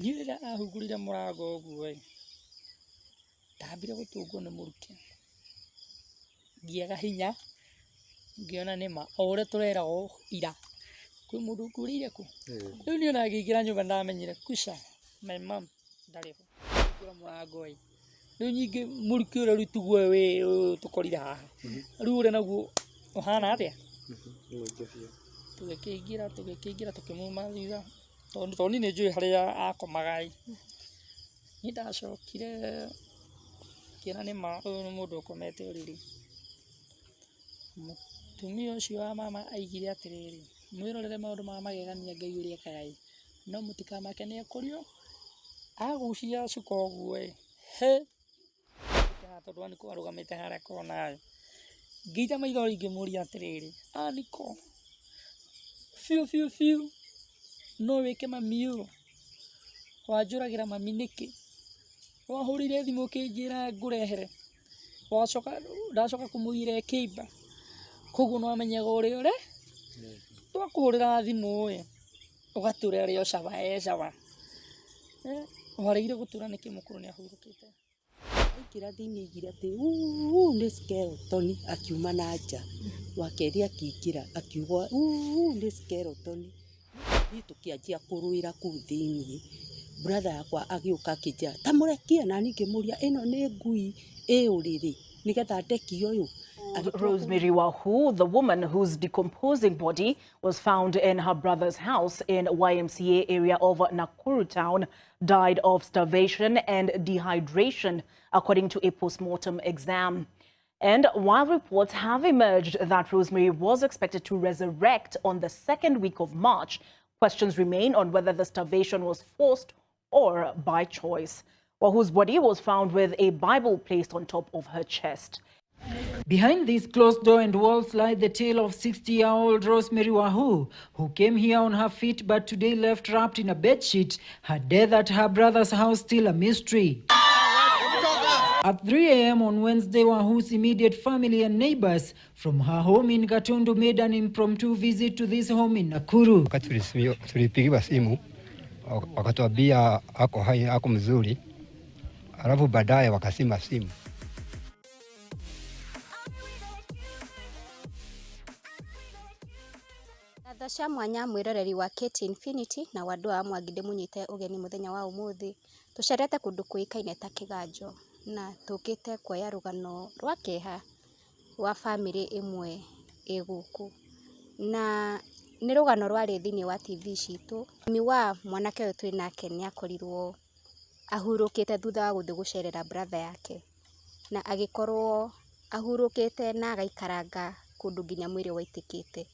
Niĩ rĩrĩa ahingũrire mũrango ũguo ĩ, ndambire gũtũngwo nĩ mũrukĩ, ngĩaga hinya, ngĩona nĩma o ũrĩa tũreragwo ira, kwĩ mũndũ ũkũrĩire kũ. Rĩu niĩ ona ngĩingĩra nyũmba nĩndamenyire kwisha my mom ndarĩ ho. Hingũra mũrango ĩ, rĩu ningĩ mũrukĩ ũrĩa rĩu tiguo ũyũ tũkorire haha, rĩu ũrĩa naguo ũhana atĩa? Tũgĩkĩingĩra tũgĩkĩingĩra tũkĩmuma thutha, tondũ niĩ nĩ njũĩ harĩa akomaga ĩ. Niĩ ndacokire ngĩona nĩma ũyũ nĩ mũndũ ũkomete ũrĩrĩ. Mũtumia ũcio wa mama aigire atĩrĩrĩ, mwĩrorere maũndũ ma magegania Ngai ũrĩa ekaga ĩ, no mũtikamake nĩ ekũrio. Agucia cuka ũguo ĩ, hĩ, tondũ Aniko arũgamĩte harĩa kona ĩ, ngĩita maithori ngĩmũria atĩrĩrĩ, Aniko, biũ biũ biũ no wĩke mami ũũ? Wanjũragĩra mami nĩkĩ? Wahũrire thimũ ũkĩnjĩra ngũrehere, wacoka ndacoka kũmũiyĩra ĩkĩimba, koguo nĩ wamenyaga ũrĩa ũre twakũhũrĩra thimũ ĩ, ũgatwĩra arĩ o sawa e sawa, waregire gũtwĩra nĩkĩ mũkũrũ nĩ ahurũkĩte? Aingĩra thĩinĩ aigire atĩ uu nĩ skeleton akiuma na nja. Wa kerĩ akĩingĩra akiuga uu nĩ skeleton. Ithuĩ tũkĩanjia kũrũĩra kũu thĩinĩ. Brother yakwa agĩũka akĩnjĩra ta mũrekie, nani ngĩmũria ĩno nĩ ngui ĩ ũrĩrĩ nĩgetha ndekie ũyũ. Rosemary Wahu, the woman whose decomposing body was found in her brother's house in YMCA area of Nakuru town, died of starvation and dehydration, according to a postmortem exam. And while reports have emerged that Rosemary was expected to resurrect on the second week of March, questions remain on whether the starvation was forced or by choice. Wahu's body was found with a Bible placed on top of her chest. Behind this closed door and walls lie the tale of 60-year-old Rosemary Wahu, who came here on her feet but today left wrapped in a bedsheet, her death at her brother's house still a mystery. At 3 a.m. on Wednesday, Wahu's immediate family and neighbors from her home in Gatundu made an impromptu visit to this home in Nakuru. Wakati tulipigiwa simu wakatuambia ako hai, ako mzuri, alafu baadaye wakasima simu. Ngatho cia mwanya mwiroreri wa KT Infinity na wandũ wa Mwangi ndĩmũnyite ũgeni mũthenya wa ũmũthĩ. Tũcerete kũndũ kũĩkaine ta Kĩganjo na tũkĩte kuoya rũgano rwa kĩeha rwa bamĩrĩ ĩmwe ĩ gũkũ. Na nĩ rũgano rwarĩ thĩinĩ wa TV citũ. Mami wa mwanake ũyũ twĩ nake nĩ akorirwo ahurũkĩte thutha wa gũthiĩ gũcerera brother yake, na agĩkorwo ahurũkĩte na agaikaranga kũndũ nginya mwĩrĩ waitĩkĩte.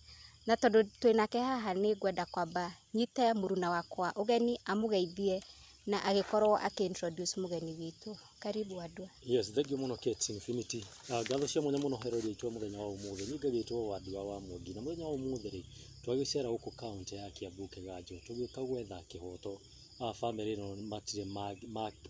Na tondũ twĩnake haha nĩ ngwenda kwamba nyite mũruna wakwa ũgeni amũgeithie na agĩkorwo akĩ introduce mũgeni witũ. Karibu Wandua. Yes, thank you mũno Kate Infinity. Ngatho cia mwanya mũno herori aitũ mũthenya wa ũmũthĩ. Niĩ ngagĩtwo Wandua wa Mwangi na mũthenya wa ũmũthĩ rĩ twagĩcera gũkũ kaunti ya Kiambu Kĩganjo tũgĩũka gwetha kĩhoto. Bamĩrĩ ĩno matirĩ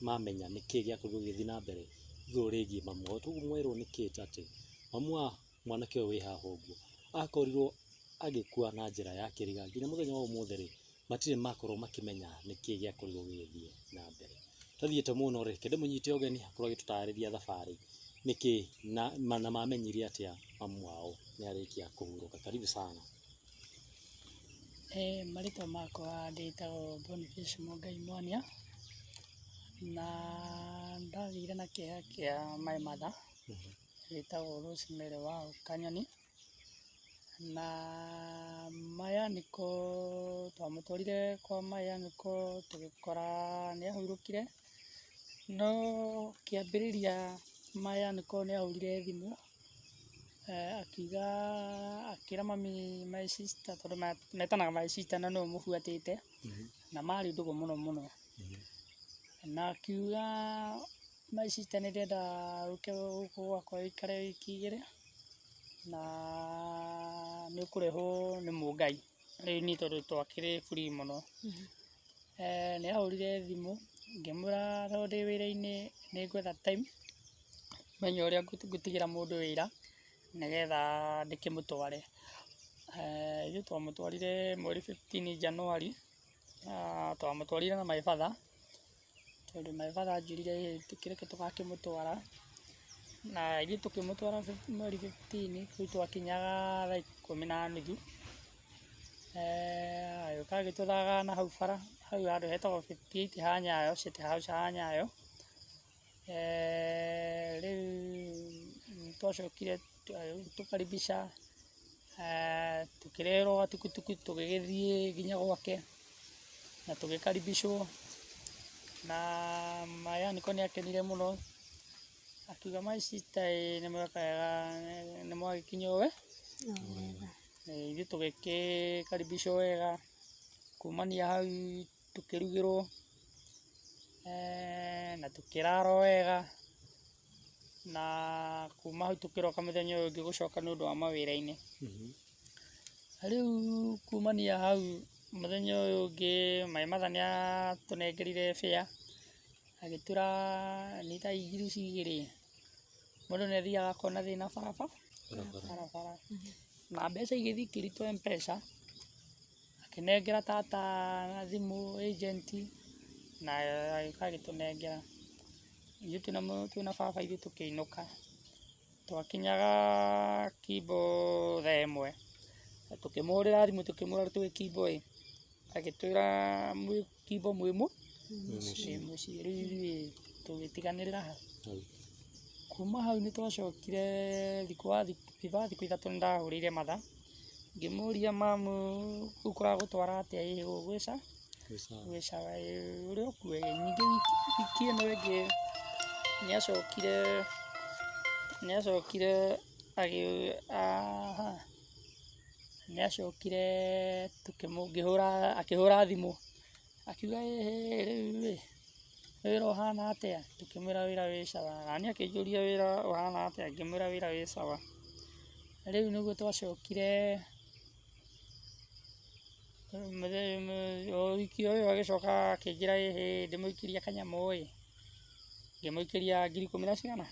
mamenya nĩkĩ gĩakorirwo gĩgĩthiĩ na mbere igũrũ rĩgiĩ mamu wao. Toguo mwerwo nĩ Kate atĩ mamu wa mwanake ũyũ wĩ haha ũguo akorirwo agĩkua na njĩra ya kĩriga nginya mũthenya wa ũmũthĩ rĩ matirĩ makorwo makĩmenya nĩkĩ gĩakorirwo gĩgĩthiĩ na mbere. Tathiĩte mũno rĩ kende mũnyite ũgeni akorwo agĩtũtarĩria thabarĩ nĩkĩ na mamenyire atĩa mamu wao nĩ arĩkia kũhurũka. Karibu sana. Marĩtwa makwa ndĩtagwo Boniface Mũngai Mwania na ndathire na kĩeha kĩa my mother wĩtagwo Rosemary wa Kanyoni, na maya nĩko twamũtwarire kwa maya nĩko tũgĩkora nĩ ahurũkire, no kĩambĩrĩria maya nĩko nĩ ahũrire thimũ akiuga akĩra mami my sister tondũ metanaga my sister na nĩwe ũmũbuatĩte na marĩ ndũgũ mũno mũno, na akiuga my sister nĩ ndĩrenda ũke gũkũ gwakwa ũikare wiki igĩrĩ na nĩ ũkũrehwo nĩ mũngai. Rĩu niĩ tondũ twakĩrĩ free mũno. Nĩ ahũrire thimũ ngĩmwĩra tondũ ndĩ wĩra-inĩ nĩ ngwetha time menye ũrĩa ngũtigĩra mũndũ wĩra nĩgetha ndĩkĩmũtware. Ithuĩ twamũtwarire mweri 15 January, twamũtwarire na my father. Tondũ my father anjĩrire tũkĩreke tũgakĩmũtwara na ithuĩ tũkĩmũtwara mweri 15 rĩu twakinyaga thaa 10:30. Agĩũka agĩtũthagana hau bara hau handũ hetagwo 58 ha Nyayo, City House ha Nyayo. Rĩu nĩtwacokire tũkaribisha, tũkĩreherwo gatukutuku tũgĩgĩthiĩ nginya gwake na tũgĩkaribishwo na Mayaniko nĩ akenire mũno akiuga my sister ĩ nĩ mweka wega nĩ mwagĩkinya we. Ithuĩ tũgĩkĩkaribishwo wega kumania hau tũkĩrugĩrwo na tũkĩrarwo wega na kuma hau tũkĩroka mũthenya ũyũ ũngĩ gũcoka nĩ ũndũ wa mawĩra-inĩ. Rĩu kumania hau mũthenya ũyũ ũngĩ my mother nĩ atũnengerire fare agĩtwĩra nĩ thaa igĩrĩ ici igĩrĩ mũndũ nĩ athiaga akona thĩna barabara barabara na mbeca igĩthiĩ ikĩrutwo M-Pesa akĩnengera tata na thimũ agent na agĩũka agĩtũnengera. Ithuĩ twĩna baba ithuĩ tũkĩinũka twakinyaga Kimbo thaa 1 tũkĩmũhũrĩra thimũ tũkĩmwĩra twĩ Kimbo ĩ agĩtwĩra mwĩ Kimbo mwĩ mũciĩ. Rĩu ithuĩ tũgĩtiganĩrĩra hau. Kuma hau nĩ twacokire thutha wa thikũ 3 nĩ ndahũrĩire mother ngĩmũria mamu kũu kũragũtwara atĩa ĩ gwĩ sawa ĩ ũrĩ o kuo ĩ. Ningĩ wiki ĩno ĩngĩ nĩacokire nĩacokire akĩhũra thimũ akiuga ĩhĩ rĩu ĩ wĩra ũhana atĩa, tũkĩmwĩra wĩra wĩ sawa nani akĩnjũria wĩra ũhana atĩa ngĩmwĩra wĩra wĩ sawa. Rĩu nĩguo twacokire o wiki o ĩyo agĩcoka akĩnjĩra ĩhĩ ndĩmũikĩrie kanyamũ ĩ ngĩmũikĩria ngiri 10 na cigana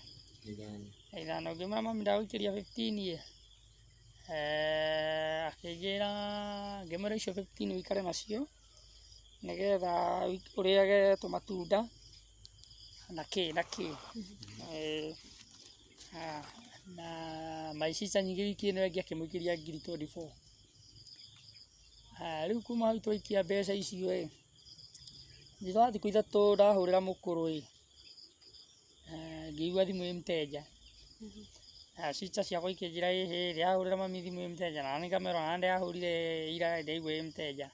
5 ngĩmwĩra mami ndagũikĩria 15 ĩ. Akĩnjĩra ngĩmwĩra icio 15 ũikare nacio nĩgetha ũrĩage tũmatunda na kĩ na kĩ. Na my sister ningĩ wiki ĩno ĩngĩ akĩmũikĩria ngiri 24. Rĩu kuma hau twaikia mbeca icio ĩ thutha wa thikũ 3 ndahũrĩra mũkũrũ ĩ ngĩigua thimũ ĩ mteja. Sister ciakwa ikĩnjĩra ĩhĩ ndĩrahũrĩra mami thimũ ĩ mteja na niĩ ngamera ona ndĩrahũrire ira ndaigua ĩ mteja.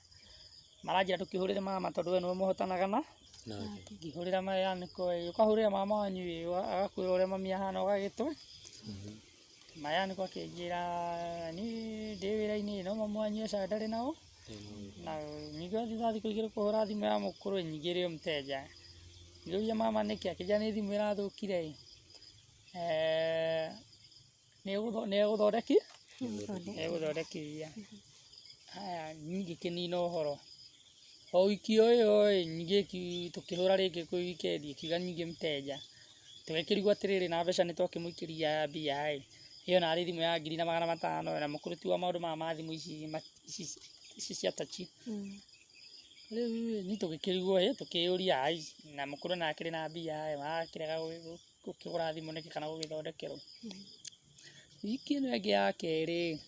Maranjĩra ndũkĩhũrĩre mama tondũ we nĩwe mũhotanaga na ngĩhũrĩra Mayaniko ĩ ũkahũrĩra mama wanyu ĩ agakwĩra ũrĩa mami ahana ũgagĩtwe. Mayaniko akĩnjĩra niĩ ndĩ wĩra-inĩ no mami wanyu aca ndarĩ nao na ningĩ thutha wa thikũ 2 kũhũra thimũ ya mũkũrũ ningĩ ĩrĩ o mteja. Ngĩũria mama nĩkĩ akĩnjĩra nĩ thimũ ĩrathũkire ĩ nĩ egũthondekithia. Haya niĩ ngĩkĩnina ũhoro o wiki o ĩyo ĩ ningĩ tũkĩhũra rĩngĩ kwĩ weekend ĩkiuga ningĩ mteja. Tũgĩkĩrigwo atĩrĩrĩ na mbeca nĩ twakĩmũikĩria mbia ĩ ĩyo narĩ thimũ ya 1,500 na mũkũrũ ti wa maũndũ maya ma thimũ ici cia tachi. Rĩu niĩ tũgĩkĩrigwo ĩ tũkĩyũria na mũkũrũ na akĩrĩ na mbia ĩ marakĩrega gũkĩgũra thimũ nĩkĩ kana gũgĩthondekerwo. Wiki ĩno ĩngĩ ya kerĩ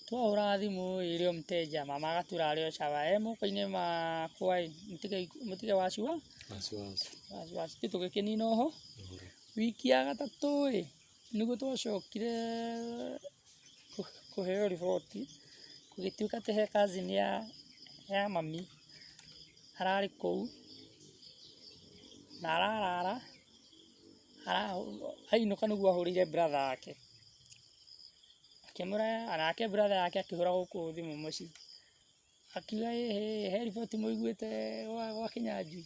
twahũra thimũ ĩrĩ o mteja mama agatwĩra arĩ o sawa e moko-inĩ makwa ĩ mũtige wasiwasi. Ithuĩ tũgĩkĩnina oho. Wiki ya gatatũ ĩ nĩguo twacokire kũheo riboti gũgĩtuĩka atĩ he cousin ya mami ararĩ kũu na ararara ainũka nĩguo ahũrĩire brother yake akĩmwĩra nake brother yake akĩhũra gũkũ thimũ mũciĩ akiuga ĩhĩ he riboti mũiguĩte gwa Kĩnyanjui.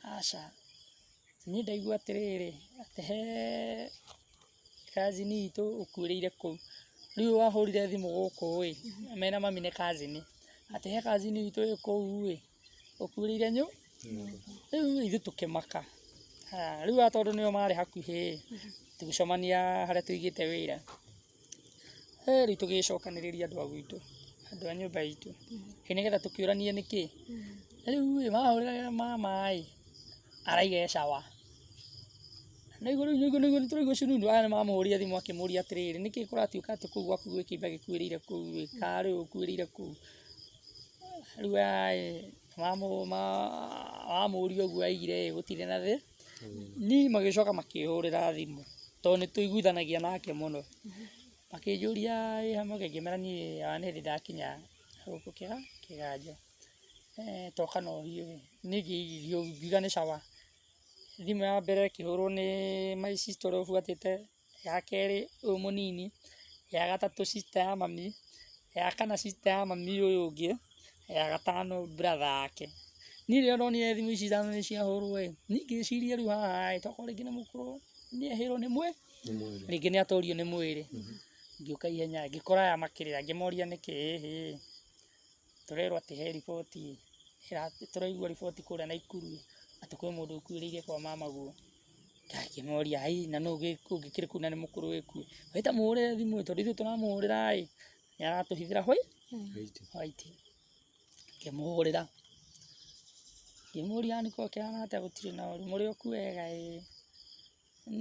Aca niĩ ndaigua atĩrĩrĩ atĩ he cousin itũ ũkuĩrĩire kũu. Rĩu wahũrire thimũ gũkũ ĩ mena mami nĩ cousin atĩ he cousin witũ wĩ kũu ĩ ũkuĩrĩire rĩu ithuĩ tũkĩmaka. Rĩu aya tondũ nĩo marĩ hakuhĩ tũgĩcemania harĩa tũigĩte wĩra. Rĩu tũgĩcokanĩrĩria andũ a gwitũ andũ a nyũmba itũ nĩgetha tũkĩũranie nĩkĩ. Rĩu ĩ mahũrĩra mama ĩ Araiga e sawa. Nĩguo rĩu nĩguo nĩguo nĩtũraigua cununu aya nĩmamũhũrire thimũ akĩmũria atĩrĩrĩ nĩkĩ kũratuĩka atĩ kũu gwaku gwĩ kĩimba gĩkuĩrĩire kũu ĩ karĩ ũkuĩrĩire kũu. Rĩu mamũria ũguo aigire ĩ gũtirĩ na thĩ. Niĩ magĩcoka makĩhũrĩra thimũ tondũ nĩtũiguithanagia nake mũno. Makĩnjũria ĩ hamwe ngĩmera niĩ ona nĩ hĩndĩ ndakinya gũkũ Kĩganjo. Toka na ũhiũhe. Niĩ ngiuga nĩ sawa. Thimũ ya mbere ĩkĩhũrwo nĩ my sister ũrĩa ũbuatĩte, ya kerĩ ũyũ mũnini, ya gatatũ sister ya mami, ya kana sister ya mami ũyũ ũngĩ, ya gatano brother yake. Niĩ rĩrĩa ndonire thimũ ici ithano nĩ ciahũrwo ĩ, niĩ ngĩciria rĩu haha ĩ, tokorwo rĩngĩ nĩ mũkũrũ nĩ ehĩrwo nĩ mwĩrĩ, rĩngĩ nĩ atorio nĩ mwĩrĩ. Ngĩũka ihenya ngĩkora aya makĩrĩra ngĩmoria nĩkĩ ĩhĩ, tũrerwo atĩ he riboti, tũraigua riboti kũrĩa Naikuru atĩ kwĩ mũndũ ũkuĩrĩire kwa mamaguo. Ngĩmoria ai na nũ ũngĩkĩrĩ kũu na nĩ mũkũrũ wĩkuo. We ta mũhũrĩre thimũ tondũ ithuĩ tũramũhũrĩra ĩ, nĩ aratũhithĩra white. Ngĩmũhũrĩra, ngĩmũria nĩkũ kĩhana atĩa gũtirĩ na ũru, mũrĩ o kuo wega ĩ,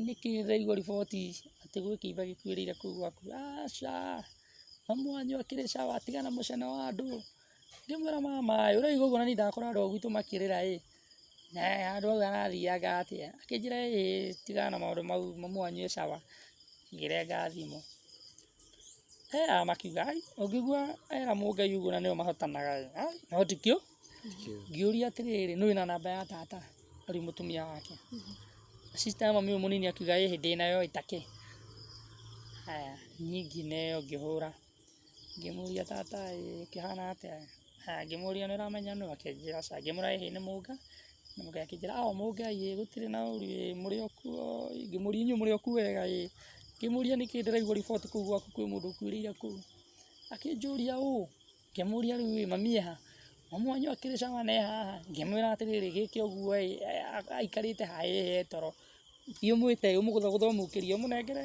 nĩkĩ ndĩraigua riboti atĩ gwĩ kĩimba gĩkuĩrĩire kũu gwaku. Aca, mamu wanyu akĩrĩ sawa tigana mũcene wa andũ. Ngĩmwĩra mama ĩ, ũraigua ũguo na niĩ ndakora andũ a gwitũ makĩrĩra ĩ, na handũ hau harathiaga atĩa. Akĩnjĩra ĩ tigana na maũndũ mau mamu wanyu e sawa. Ngĩrenga thimũ. Aya makiuga ai ũngĩigua era mũngai ũguo na nĩo mahotanaga ĩ, ai no tikĩo. Ngĩũria atĩrĩrĩ nũ wĩna namba ya tata rĩu mũtumia wake. Sister ya mami ũyũ mũnini akiuga ĩhĩ ndĩnayo ĩtakĩ. Haya niĩ ngĩneo ngĩhũra. Ngĩmũria tata ĩ kĩhana atĩa. Haya ngĩmũria nĩ ũramenya nũ akĩnjĩra aca. Ngĩmwĩra ĩhĩ nĩ mũnga. Na mũngai akĩnjĩra o mũngai ĩ gũtirĩ na ũru ĩ mũrĩ o kuo. Ngĩmũria inyuĩ mũrĩ o kuo wega ĩ. Ngĩmũria nĩkĩ ndĩraigua riboti kũu gwaku kwĩ mũndũ ũkuĩrĩire kũu. Akĩnjũria ũ. Ngĩmũria rĩu ĩ mami e ha. Mamu wanyu akĩrĩ sawa na e haha. Ngĩmwĩra atĩrĩrĩ gĩke ũguo ĩ aikarĩte haha ĩ he toro. Thiĩ ũmwĩte ũmũgũthagũthe ũmũkĩrie ũmũnengere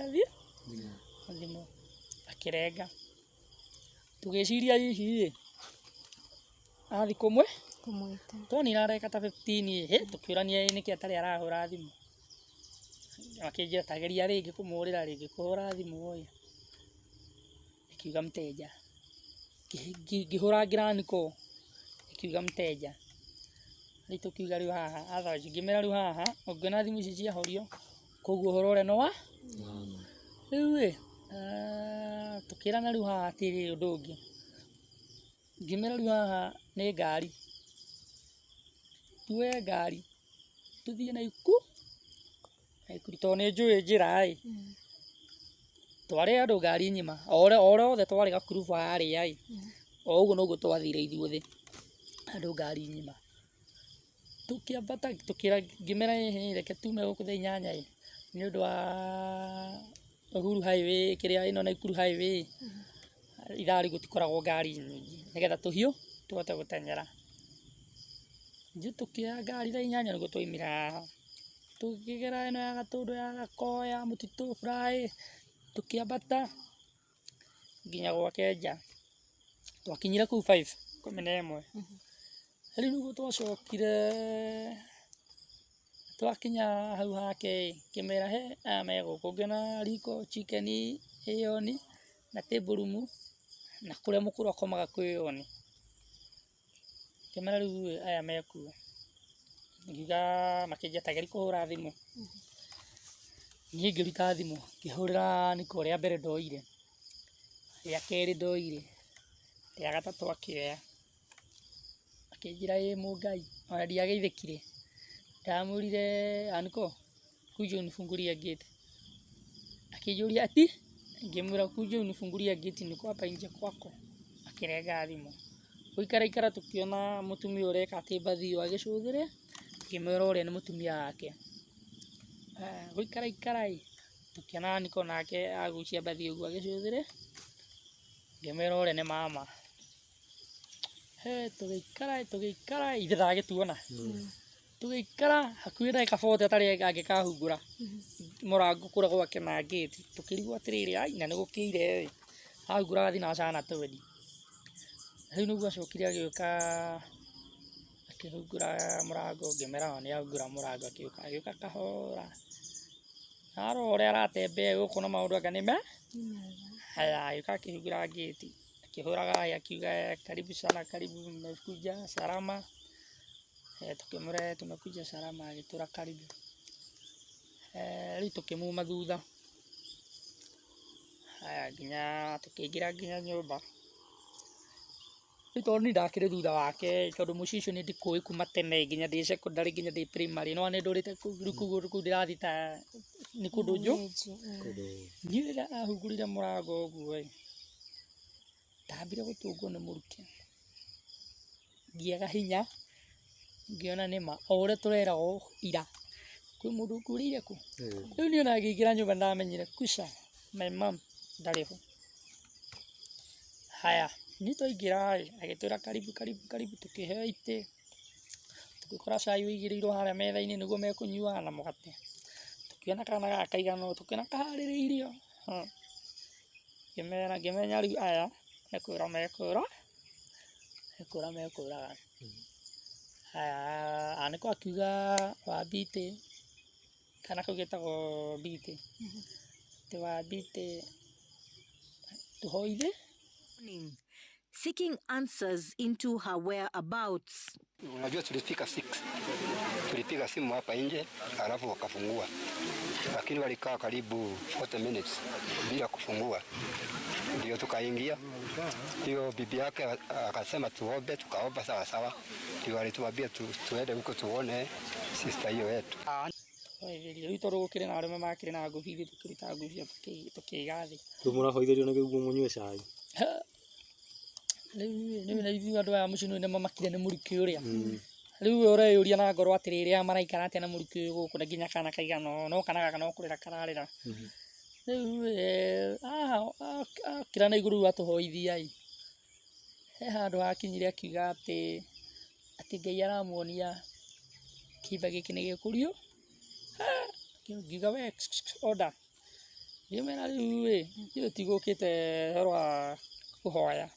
thimũ. Akĩrenga. Tũgĩciria hihi ĩ athiĩ kũmwĩta. Tuonire areka ta 15 ĩ, tũkĩũrania nĩkĩ atarĩ arahũra thimũ. Akĩnjĩra ta geria rĩngĩ kũmũhũrĩra rĩngĩ, kũhũra thimũ ĩ, ĩkiuga mteja. Ngĩhũra ngĩraniko ĩkiuga mteja. Rĩu tũkiuga rĩu haha otherwise ngĩmera rĩu haha ũngĩona thimũ ici ciahorio koguo ũhoro ũrĩa nĩ wa rĩu ĩ tũkĩrana rĩu haha hatirĩ ũndũ ũngĩ. Ngĩmera rĩu haha nĩ ngari, tuoye ngari tũthiĩ Naikuru tondũ nĩ njũĩ njĩra ĩ, tware andũ ngari ng'ima o ũrĩa othe twarĩ gakurubu harĩa ĩ, o ũguo noguo twathire ithuothe andũ ngari ng'ima. Tũkĩambata tũkĩra ngĩmera ĩhĩ reke tume gũkũ thaa inyanya ĩ, nĩ ũndũ wa Uhuru Highway kĩrĩa ĩno Naikuru Highway ithaa rĩu gũtikoragwo ngari nyingĩ nĩgetha tũhiũ tũhote gũteng'era. Ithuĩ tũkĩoya ngari thaa inyanya nĩguo twaumire haha. Tũkĩgera ĩno ya Gatũndũ ya Gakoya ya Mũtitũ Fly tũkĩambata nginya gwake nja. Twakinyire kũu 5 11. Rĩu nĩguo twacokire twakinya hau hake ĩ, ngĩmera he aya me gũkũ ngĩona riko chicken ĩ on na table room na kũrĩa mũkũrũ akomaga kwĩ on. Ngĩmera rĩu aya me kuo. Ngiuga makĩnjĩra ta geria kũhũra thimũ. Niĩ ngĩruta thimũ ngĩhũrĩra Niko rĩa mbere ndoire, rĩa kerĩ ndoire, rĩa gatatũ akĩoya. Akĩnjĩra ĩ mũngai ona ndiageithĩkire. Ndamwĩrire Aniko kuja unifungulie gate. Akĩnjũria ati, ngĩmwĩra kuja unifungulie gate niko hapa nje kwako. Akĩrenga thimũ. Gũikara ikara tũkĩona mũtumia ũreka atĩ mbathi ĩyo agĩcũthĩrĩria, ngĩmwĩra ũrĩa nĩ mũtumia wake. Gũikara ikara ĩ, tũkĩona Niko nake agucia mbathi ũguo agĩcũthĩrĩria, ngĩmwĩra ũrĩa nĩ mama. He tũgĩikara tũgĩikara ithe ndagĩtuona. Tũgĩikara hakuhĩ ndagĩka 40 atarĩ angĩkahungũra mũrango kũrĩa gwake na gate. Tũkĩrigwo atĩrĩrĩ ai na nĩgũkĩire ĩ, ahingũraga thinacara na twendi. Rĩu nĩguo acokire agĩũka Akĩhingũra mũrango, ngĩmera nĩ ahingũra mũrango, akĩũka agĩũka kahora. Arora ũrĩa aratembea gũkũ na maũndũ anga nĩ me haya, agĩũka akĩhingũra ngĩti, akĩhũraga haya akiuga karibu sana, karibu mmekuja salama. Tukĩmwĩra tumekuja salama, agĩtwĩra karibu. Rĩu tũkĩmuma thutha. Haya nginya tũkĩingĩra nginya nyũmba. Rĩu tondũ niĩ ndakĩrĩ thutha wake, tondũ mũciĩ ũcio nĩ ndĩkũĩ kuma tene nginya ndĩ secondary nginya ndĩ primary, nĩwona nĩ ndũrĩte kũu, rĩu kũu ndĩrathiĩ ta nĩ kũndũ njũ. Niĩ rĩrĩa ahingũrire mũrango ũguo ĩ, ndambire gũtũngwo nĩ mũrukĩ, ngĩaga hinya, ngĩona nĩma o ũrĩa tũreragwo ira, kwĩ mũndũ ũkurĩire kũ. Rĩu niĩ ona ngĩingĩra nyũmba nĩndamenyire kwisha my mum ndarĩ ho. Haya, niĩ twaingĩra ĩ, agĩtwĩra karibu karibu karibu, tũkĩheo itĩ, tũgĩkora cai ũigĩrĩirwo harĩa metha-inĩ nĩguo mekũnyuaga na mũgate. Tũkĩona kana gaka kaigana ũũ, tũkĩona kaharĩrĩirio, ngĩmera ngĩmenya rĩu aya nĩ kũra mekũra, nĩ kũra mekũraga. Haya, anĩkũ akiuga Wambitĩ, kana kau getagwo Mbitĩ, atĩ Wambitĩ tũhoithe. Seeking answers into her whereabouts. Unajua tulifika 6, tulipiga simu hapa nje, alafu wakafungua, lakini walikaa karibu 40 minutes bila kufungua, ndio tukaingia. Hiyo bibi yake akasema tuombe, tukaomba sawa sawa, ndio alituambia tuende huko tuone sister hiyo yetu. Tũhoithĩrio. Rĩu tondũ gũkĩrĩ na arũme makĩrĩ na ngũbia, ithuĩ tũkĩruta ngũbia tũkĩiga thĩ. Rĩu mũrahoithĩrio na nĩguo mũnyue cai? Rĩu rĩu na ithuĩ andũ aya mũciĩ nĩ mamakire nĩ mũrukĩ ũrĩa. Rĩu we ũreyũria na ngoro atĩrĩrĩ, aya maraikara atĩa na mũrukĩ ũyũ gũkũ na nginya kana kaigana ũũ, no kana gaka no kũrĩra kararĩra. Rĩu akĩra na igũrũ rĩu atũhoithia ĩ, he handũ hakinyire akiuga atĩ atĩ Ngai aramuonia kĩimba gĩkĩ nĩ gĩkũrio. Ngiuga we order. Ngĩmera rĩu ĩ, ithuĩ tũtigũkĩte ũhoro wa kũhoya.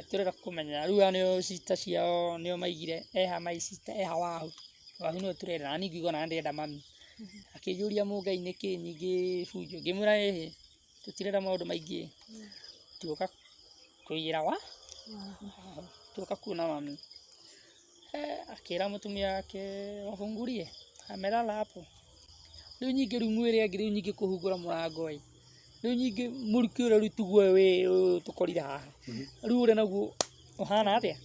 Tũrenda kũmenya rĩu aya nĩo sister ciao nĩo maigire eha my sister eha Wahu. Wahu nĩwe tũrenda na niĩ ngiuga ona ndĩrenda mami. Akĩnjũria mũngai nĩkĩ nyingĩ bunjo, ngĩmwĩra ĩhĩ tũtirenda maũndũ maingĩ, tuoka kũiyĩra wa tuoka kuona mami. Akĩra mũtumia wake wafungurie amelala hapo. Rĩu nyingĩ rĩu mwĩre angĩ rĩu nyingĩ kũhingũra mũrango ĩ, rĩu nyingĩ mũrukĩ ũrĩa rĩu tiguo ũyũ tũkorire haha, rĩu ũrĩa naguo ũhana atĩa?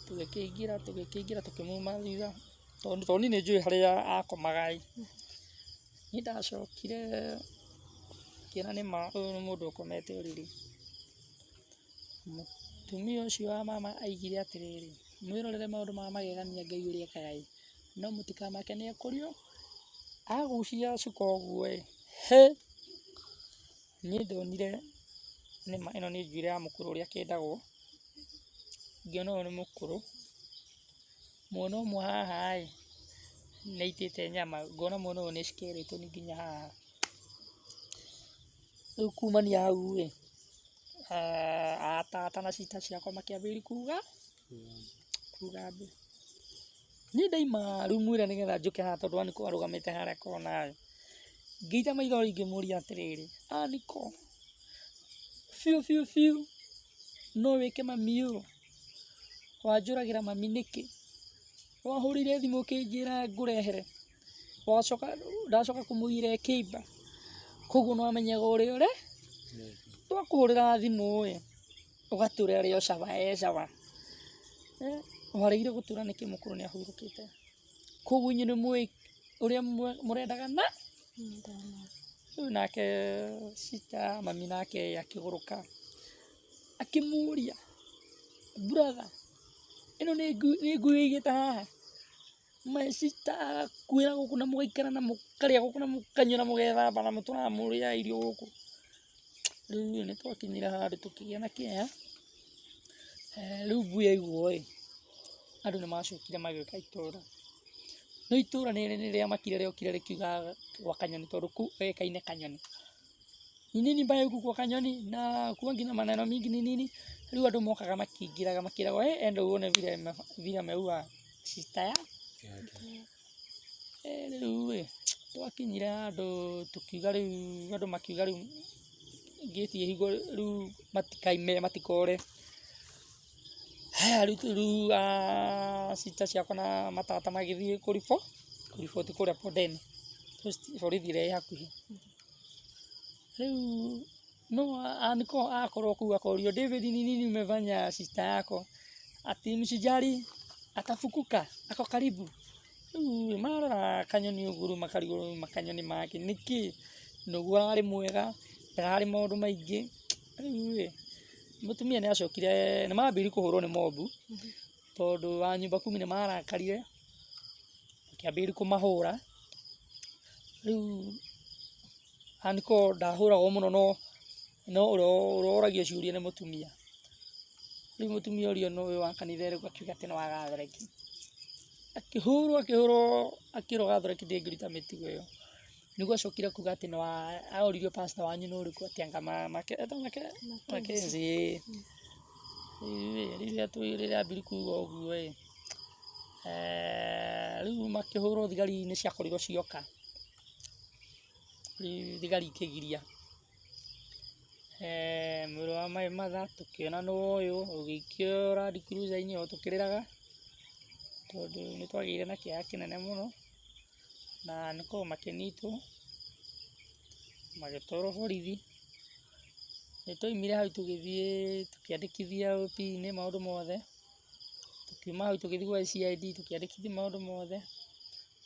Tũgĩkĩingĩra tũgĩkĩingĩra tũkĩmuma thutha, tondũ niĩ nĩ njũĩ harĩa akomaga ĩ. Niĩ ndacokire ngĩona nĩma ũyũ nĩ mũndũ ũkomete ũrĩrĩ. Mũtumia ũcio wa mama aigire atĩrĩrĩ, mwĩrorere maũndũ ma magegania Ngai ũrĩa ekaga ĩ, no mũtikamake nĩ ekũrio. Agucia cuka ũguo ĩ, hĩ, niĩ ndonire nĩma ĩno nĩ njuĩrĩ ya mũkũrũ ũrĩa akĩendagwo, ngĩona ũyũ nĩ mũkũrũ. Mwena ũmwe haha ĩ, nĩ aitĩte nyama, ngona mwena ũyũ nĩ skeleton nginya haha. Rĩu kumania hau ĩ, atata na sister ciakwa makĩambĩrĩria kuga kuga mbu. Niĩ ndaima rumu ĩrĩa nĩgetha njũke haha tondũ Aniko arũgamĩte harĩa kona ĩ, ngĩita maithori ngĩmũria atĩrĩrĩ, Aniko, biũ biũ biũ no wĩke mami ũũ? Wanjũragĩra mami nĩkĩ? Wahũrĩire thimũ ũkĩnjĩra ngũrehere, wacoka ndacoka kũmũiyĩra ĩkĩimba, koguo nĩwamenyaga ũrĩa ũre twakũhũrĩra thimũ ĩ, ũgatwĩra arĩ o sawa e sawa. Waregire gũtwĩra nĩkĩ mũkũrũ nĩ ahurũkĩte? Koguo inyuĩ nĩ mũĩ ũrĩa mũrendaga na rĩu nake sister mami nake akĩgũrũka akĩmũria, brother, ĩno nĩ ngui ũigĩte haha? My sister agakuĩra gũkũ na mũgaikara na mũkarĩa gũkũ na mũkanyua na mũgethamba na mũtũraga mũrĩaga irio gũkũ. Rĩu nĩ twakinyire handũ tũkĩgĩa na kĩeha. Rĩu ngui yaigwo ĩ, andũ nĩ macokire magĩũka itũra. No itũra nĩ rĩamakire rĩokire rĩkiuga gwa Kanyoni tondũ kũu wekaine Kanyoni. Ni nini mbaya huku kwa Kanyoni na kuangi na maneno mingi ni nini? Rĩu andũ mokaga makĩingĩraga makĩragwo, "Eh, enda uone vile vile ameua sister ya." Eh, rĩu ĩ twakinyire handũ tũkiuga, rĩu andũ makiuga rĩu ngĩti ĩhingwo, rĩu matikaime matikore. Haya, rĩu sister ciakwa na matata magĩthiĩ kũriboti kũrĩa Bondeni, borithi ĩrĩa ĩ hakuhĩ. Rĩu no aniko akorwo kũu akorio, "David, ni nini umefanya sister yako?" Ati, "Msijali, atafukuka, ako karibu." Rĩu marora Kanyoni ũguo, rĩu makarigwo rĩu makanyoni make nĩkĩ noguo ararĩ mwega, ndararĩ maũndũ maingĩ. Rĩu ĩ mũtumia nĩ acokire, nĩ mambĩrĩirie kũhũrwo nĩ mobu tondũ wa nyumba kumi nĩ marakarire, makĩambĩrĩria kũmahũra. Rĩu aniko ndahũragwo mũno, no ũrĩa ũrĩa oragio ciũria nĩ mũtumia. Rĩu mũtumia ũrĩa nĩ ũyũ wa kanitha ĩrĩkũ, akiuga atĩ nĩ wa Gatholeki. Akĩhũrwo akĩhũrwo, akĩrwo Gatholeki ndĩngĩruta mĩtugo ĩyo. Nĩguo acokire kuga atĩ nĩ wa oririo, "Pastor wanyu nĩ ũrĩkũ?" Atĩ anga etagwo Mackenzie. Rĩu rĩrĩa ambirie kuga ũguo ĩ, rĩu makĩhũrwo, thigari nĩ ciakorirwo cioka. Rĩu thigari ikĩgiria mwĩrĩ wa my mother, tũkĩona nĩ ũyũ ũgĩikio Land Cruiser-inĩ o tũkĩrĩraga, tondũ nĩ twagĩire na kĩeha kĩnene mũno, na nĩkorwo makĩnyitwo magĩtwarwo borithi. Nĩ twaumire hau tũgĩthiĩ tũkĩandĩkithia OP-inĩ maũndũ mothe. Tũkiuma hau tũgĩthiĩ gwa CID tũkĩandĩkithia maũndũ mothe.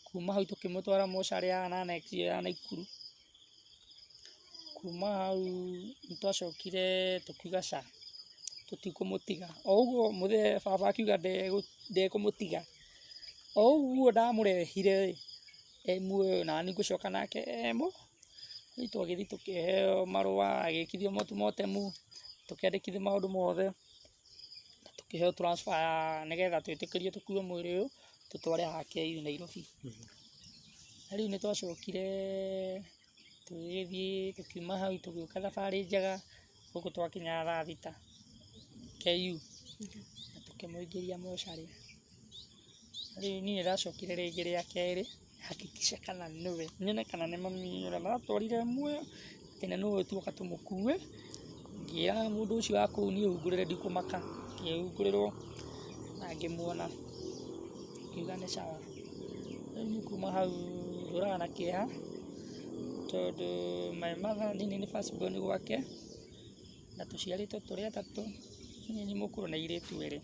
Kuma hau tũkĩmũtwara mocarĩ ya Annex ĩyo ya Naikuru. Kuma hau nĩ twacokire tũkiuga ca tũtikũmũtiga. O ũguo mũthee baba akiuga ndekũmũtiga. O ũguo ndamũrehire ĩ, e muoyo na niĩ ngũcoka nake e muoyo. Rĩu twagĩthiĩ tũkĩheo marũa, agĩkithio postmortem, tũkĩandĩkithio maũndũ mothe, na tũkĩheo transfer ya nĩgetha twĩtĩkĩrio tũkue mwĩrĩ ũyũ tũtware haha KU Nairobi. Na rĩu nĩ twacokire tũgĩthiĩ, tũkiuma hau tũgĩũka thabarĩ njega gũkũ, twakinya thaa 6 KU na tũkĩmũingĩria mocarĩ. Rĩu niĩ nĩ ndacokire rĩngĩ rĩa kerĩ hakikisha kana nĩwe, nyone kana nĩ mami ũrĩa maratwarire muoyo, atĩ na nĩwe tuoka tũmũkue. Ngĩra mũndũ ũcio wa kũu, "Niĩ hungũrĩre, ndikũmaka." Ngĩhungũrĩrwo na ngĩmuona, ngiuga nĩ sawa. Rĩu niĩ kuma hau ndũraga na kĩeha, tondũ my mother, niĩ nĩ first born gwake, na tũciarĩtwo tũrĩ atatũ, niĩ nĩ mũkũrũ na airĩtu erĩ.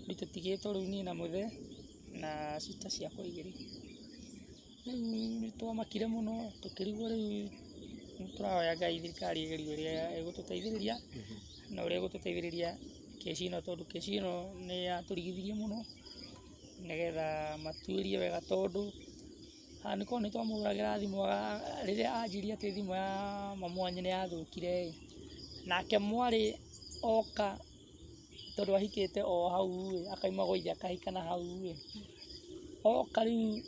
Rĩu tũtigĩtwo rĩu niĩ na mũthee na sister ciakwa igĩrĩ. Rĩu nĩ twamakire mũno, tũkĩrigwo. Rĩu nĩ tũrahoya Ngai thirikari ĩgerie ũrĩa ĩgũtũteithĩrĩria na ũrĩa ĩgũtũteithĩrĩria kesi ĩno, tondũ kesi ĩno nĩ yatũrigithirie mũno, nĩgetha matuĩrie wega, tondũ nĩkorwo nĩ twamũhũragĩra thimũ rĩrĩa anjirie atĩ thimũ ya mamu wanyu nĩ yathũkire ĩ, nake mwarĩ oka, tondũ ahikĩte o hau ĩ, akauma gwa ithe akahika na hau ĩ, oka rĩu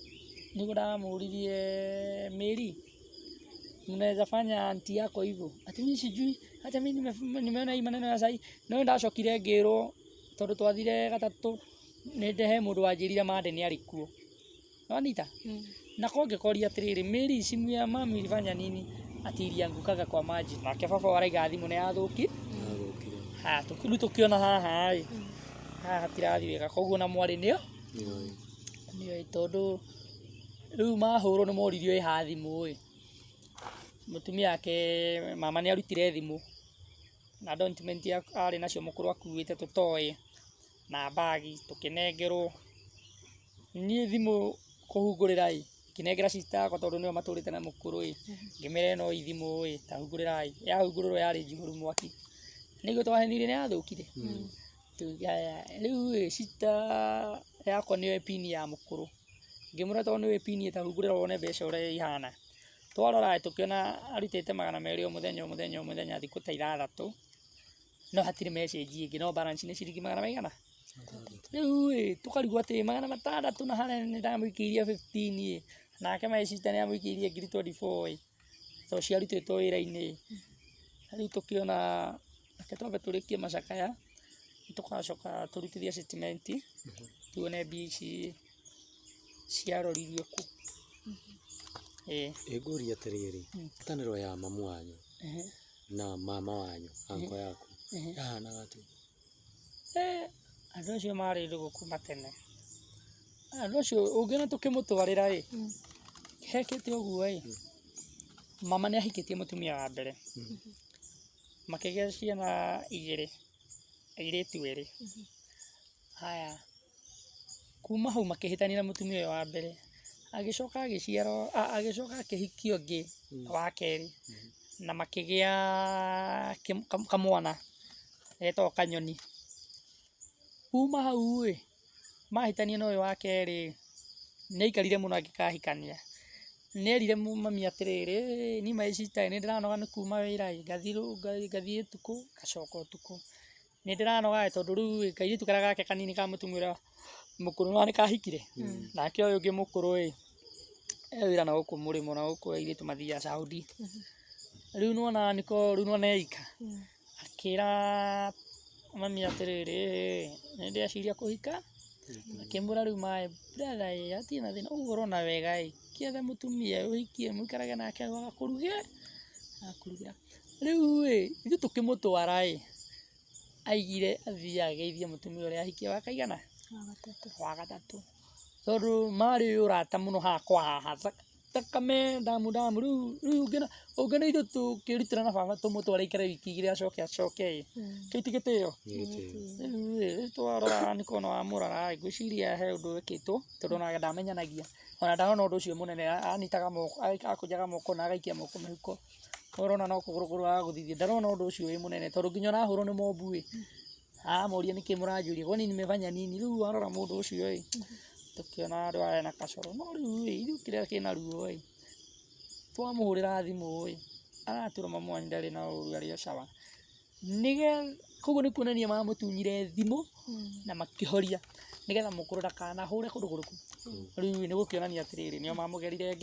nĩguo ndamũririe, "Mary, mnaweza fanya auntie yako hivyo?" Ati, "Mimi sijui, hata mimi nimeona hii maneno ya sahi." No ndacokire ngĩrwo, tondũ twathire gatatũ, nĩ he mũndũ wanjĩrire Mande nĩ arĩ kuo. Wanyita? Na ko ngĩkoria atĩrĩrĩ, "Mary, simu ya mami ilifanya nini?" Ati, "Iliangukaga kwa maji." Nake baba araiga thimũ nĩ yathũki. Haya, rĩu tũkĩona haha ĩ, haha hatirathiĩ wega, koguo na mwarĩ nĩyo nĩoĩ, tondũ rĩu mahũrwo nĩ moririo ĩha thimũ ĩ. Mũtumia wake mama nĩ arutire thimũ na document arĩ nacio mũkũrũ akuĩte tũtoĩ na bagi, tũkĩnengerwo. Niĩ thimũ kũhungũrĩra ĩ, ngĩnengera sister yakwa, tondũ nĩo matũrĩte na mũkũrũ ĩ, ngĩmera, "Ĩno ĩ thimũ ĩ, ta hungũrĩrai." Yahungũrĩrwo yarĩ njihũru mwaki, nĩguo twahenirie nĩ yathũkire. Rĩu ĩ, sister yakwa nĩoĩ pin ya mũkũrũ, ngĩmwĩra, "Tondũ nĩũĩ pin, ta hungũrĩra wone mbeca ũrĩa ihana." Twarora tũkĩona arutĩte 200 o mũthenya o mũthenya o mũthenya thikũ ta 6, no hatirĩ message ĩngĩ, no balance nĩ ciringi magana maigana. Rĩu ĩ tũkarigwo atĩ 600, na harĩa nĩ ndamũikĩirie 15 ĩ, nake my sister nĩ amũikĩirie ngiri 24 ĩ. Tondũ ciarutĩtwo wĩra-inĩ. Rĩu tũkĩona reke twambe tũrĩkie macakaya, tũgacoka tũrutithie statement, tuone mbia ici ciaroririo kũ. Ĩĩ. Ĩ ngũrie atĩrĩrĩ, ngwatanĩro ya mamu wanyu na mama wanyu, uncle yaku, yahanaga atĩa? Andũ acio marĩ ndũgũ kuma tene. Andũ acio ũngĩona tũkĩmũtwarĩra ĩ, hekĩte ũguo ĩ, mama nĩ ahikĩtie mũtumia wa mbere, makĩgĩa ciana igĩrĩ, airĩtu erĩ. Haya, kuma hau makĩhĩtania na mũtumia ũyũ wa mbere, agĩcoka agĩciarwo, agĩcoka akĩhikia ũngĩ wa kerĩ, na makĩgĩa kamwana getagwo Kanyoni. Kuma hau ĩ, mahĩtania na ũyũ wa kerĩ, nĩ aikarire mũno angĩkahikania. Nĩ erire mami atĩrĩrĩ, niĩ my sister nĩ ndĩranoga nĩ kuma wĩra ĩ, ngathiĩ ũtukũ, ngacoka ũtukũ. Nĩ ndĩranoga ĩ, tondũ rĩu ĩ, kairĩtu karĩa gake kanini ka mũtumia ũrĩa mũkũrũ nĩwona nĩ kahikire, nake ũyũ ũngĩ mũkũrũ ĩ, e wĩra na gũkũ mũrĩmo na gũkũ airĩtu mathiaga Saudi. Rĩu nĩwona nĩko rĩu nĩwona eika, akĩra mami atĩrĩrĩ, nĩ ndĩreciria kũhika, akĩmwĩra rĩu my brother ĩ, hatirĩ na thĩna, ũguo ũrona wega ĩ, kĩethe mũtumia ũhikie mũikarage nake agakũrugĩra, agakũrugĩra. Rĩu ĩ, ithuĩ tũkĩmũtwara ĩ, aigire athiĩ ageithie mũtumia ũrĩa ahikie wa kaigana? Wa gatatũ. Tondũ marĩ ũrata mũno haha kwa haha, thakame damu damu. Rĩu rĩu ũngĩona ithuĩ tũkĩrutĩra na baba tũmũtware aikare wiki igĩrĩ acoke acoke ĩ, kĩu ti gĩtĩo? Rĩu ĩ, twarora nĩko ona wamũrora ĩ, ngwĩciria he ũndũ wĩkĩtwo, tondũ ona ndamenyanagia, ona ndarona ũndũ ũcio mũnene, anyitaga moko, akũnjaga moko na agaikia moko mĩhuko, ũrona no kũgũrũ kũgũrũ aragũthithia, ndarona ũndũ ũcio wĩ mũnene, tondũ nginya ona ahũrwo nĩ mobu ĩ, aramũria nĩkĩ mũranjũria, kwani nimefanya nini? Rĩu warora mũndũ ũcio ĩ, tũkĩona andũ aya na kacoro. No rĩu ĩ, ithuĩ kĩrĩa kĩna ruo ĩ, twamũhũrĩra thimũ ĩ, aratwĩra mamu wanyu ndarĩ na ũru arĩ o sawa. Nĩgetha, koguo nĩ kuonania mamũtunyire thimũ na makĩhoria, nĩgetha mũkũrũ ndakanahũre kũndũ kũrĩkũ. Rĩu nĩ gũkĩonania atĩrĩrĩ, nĩo mamũgerire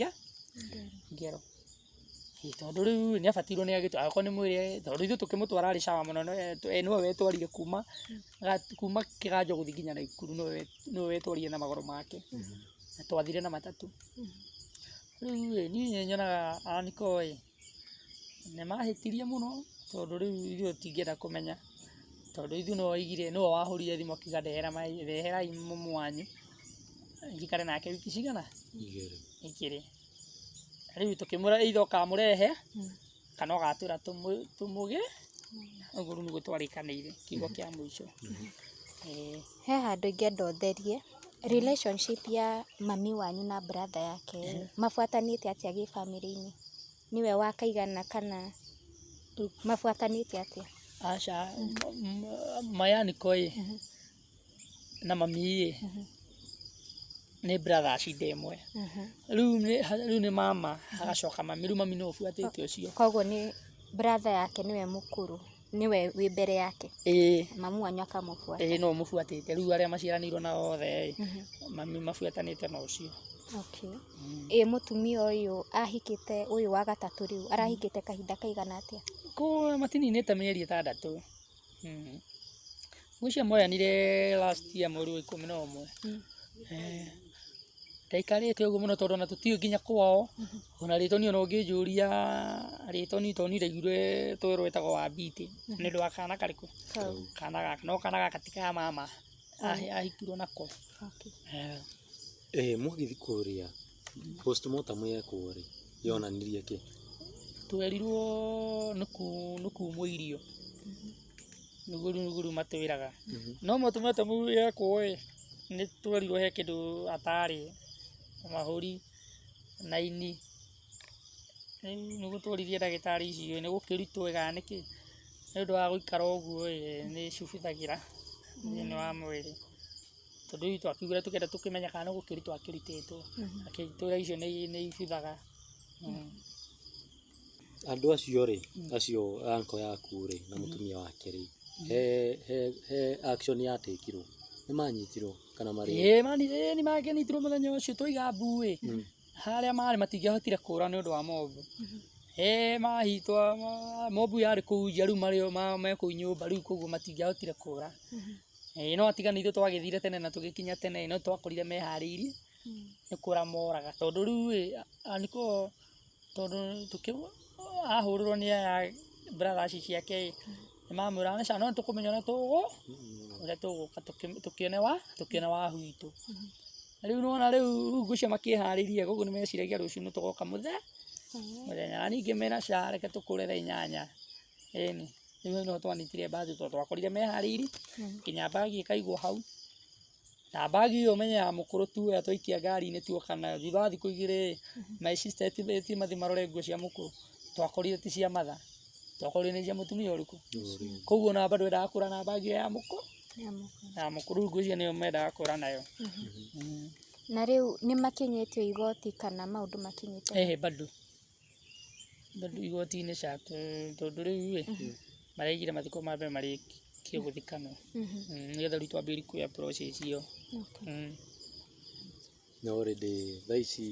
ngero. Tondũ rĩu nĩ abatirwo nĩ agĩtwo, angĩkorwo nĩ mwĩre, tondũ ithuĩ tũkĩmũtwara arĩ sawa mũno, nĩwe wetwarire kuma kuma Kĩganjo gũthiĩ nginya Naikuru, nĩwe wetwarire na magũrũ make, na twathire na matatũ. Rĩu ĩ, niĩ nyonaga aniko ĩ, nĩ mahĩtirie mũno, tondũ rĩu ithuĩ tũtingĩenda kũmenya, tondũ ithuĩ nĩwe waigire, nĩwe wahũrire thimũ akiuga ndeherai mamu wanyu, njikare nake wiki cigana? Igĩrĩ. Rĩu tũkĩmwĩra either ũkamũrehe, kana ũgatwĩra tũmũgĩ, ũguo rĩu nĩguo twarĩkanĩire, kiugo kĩa mũico. He handũ ingĩenda ũtherie, relationship ya mami wanyu na brother yake, mabuatanĩte atĩa gĩbamĩrĩ-inĩ? Nĩwe wa kaigana kana mabuatanĩte atĩa? Aca, mayaniko ĩ, na mami ĩ, nĩ brothers inde ĩmwe. Rĩu nĩ mama, hagacoka mami, rĩu mami nĩwe ũbuatĩte ũcio. Koguo nĩ brother yake nĩwe mũkũrũ, nĩwe wĩ mbere yake? Ĩĩ. Mamu wanyu akamũbuata? Ĩĩ, nĩwe ũmũbuatĩte, rĩu arĩa maciaranĩirwo nao othe ĩ, mami mabuatanĩte na ũcio. Okay. Ĩ mũtumia ũyũ ahikĩte ũyũ wa gatatũ rĩu, arahikĩte kahinda kaigana atĩa? Kũ matininĩte mĩeri 6. Ngwĩciria moyanire last year mweri wa 11. Ndaikarĩte ũguo mũno tondũ ona tũtiũĩ nginya kwao, ona rĩtwa niĩ ona ũngĩnjũria rĩtwa niĩ tondũ niĩ ndaiguire twerwo etagwo Wambitĩ, nĩ ũndũ wa kana karĩkũ? Kana gaka, no kana gaka ti ka mama, ahikirwo nako. Mwagĩthiĩ kũrĩa, postmortem yekwo rĩ, yonanirie kĩ? Twerirwo nĩ kumwo irio, nĩguo rĩu matwĩraga. No postmortem yekwo ĩ, nĩ twerirwo he kĩndũ atarĩ, mahũri na ini. Rĩu nĩguo tworirie ndagĩtarĩ icio nĩ gũkĩrutwo ĩ kana nĩkĩ, nĩ ũndũ wa gũikara ũguo ĩ, nĩ cibuthagĩra thĩinĩ wa mwĩrĩ. Tondũ rĩu twakiugire tũkĩenda tũkĩmenya kana nĩ gũkĩrutwo akĩrutĩtwo, akĩtwĩra icio nĩ ibuthaga. Andũ acio rĩ, acio uncle yaku rĩ, na mũtumia wake rĩ, he action yatekirwo, nĩ manyitirwo kana marĩ? Ĩĩ, nĩ makĩnyitirwo mũthenya ũcio twaiga mbu ĩ, harĩa marĩ matingĩahotire kũra nĩ ũndũ wa mobu. Ĩĩ mahitwo mobu yarĩ kũu nja rĩu marĩ me kũu nyũmba rĩu koguo matingĩahotire kũra. Ĩĩ no atiga nĩ ithuĩ twagĩthire tene na tũgĩkinya tene no twakorire meharĩirie nĩ kũra moraga tondũ rĩu ĩ nĩko tondũ ahũrĩrwo nĩ aya brothers ciake ĩ nĩ mamwĩraga nĩ sawa no nĩtũkũmenya ũrĩa ũrĩa tũgũka tũkĩone wahu witũ. Rĩu nĩwona rĩu ngwĩciria makĩharĩirie koguo nĩmeciragia rũciũ nĩtũgoka mũthenya na ningĩ mena ca reke tũkũre thaa 8 ĩni rĩu no twanyitire mbathi tondũ twakorire meharĩirie nginya mbagi ĩkaigwo hau na mbagi ĩyo ũmenye ya mũkũrũ tuoya twaikia ngari-inĩ tuoka nayo thutha wa thikũ 2 my sister eti mathiĩ marore nguo cia mũkũrũ twakorire ti cia matha twakorire nĩ cia mũtumia ũrĩkũ koguo ona bado endaga kũra na mbagi ĩyo ya mũkũrũ ya mũkũrũ ngwĩciria nĩyo mendaga kũra nayo. Na rĩu nĩ makinyĩtio igoti kana maũndũ makinyĩte? Ĩhĩ bado igoti-inĩ ca tondũ rĩu ĩ maraigire mathiko ma mbere marĩkie gũthikanwo nĩgetha rĩu twambĩrĩrie kuoya process ĩyo. Na already thaa ici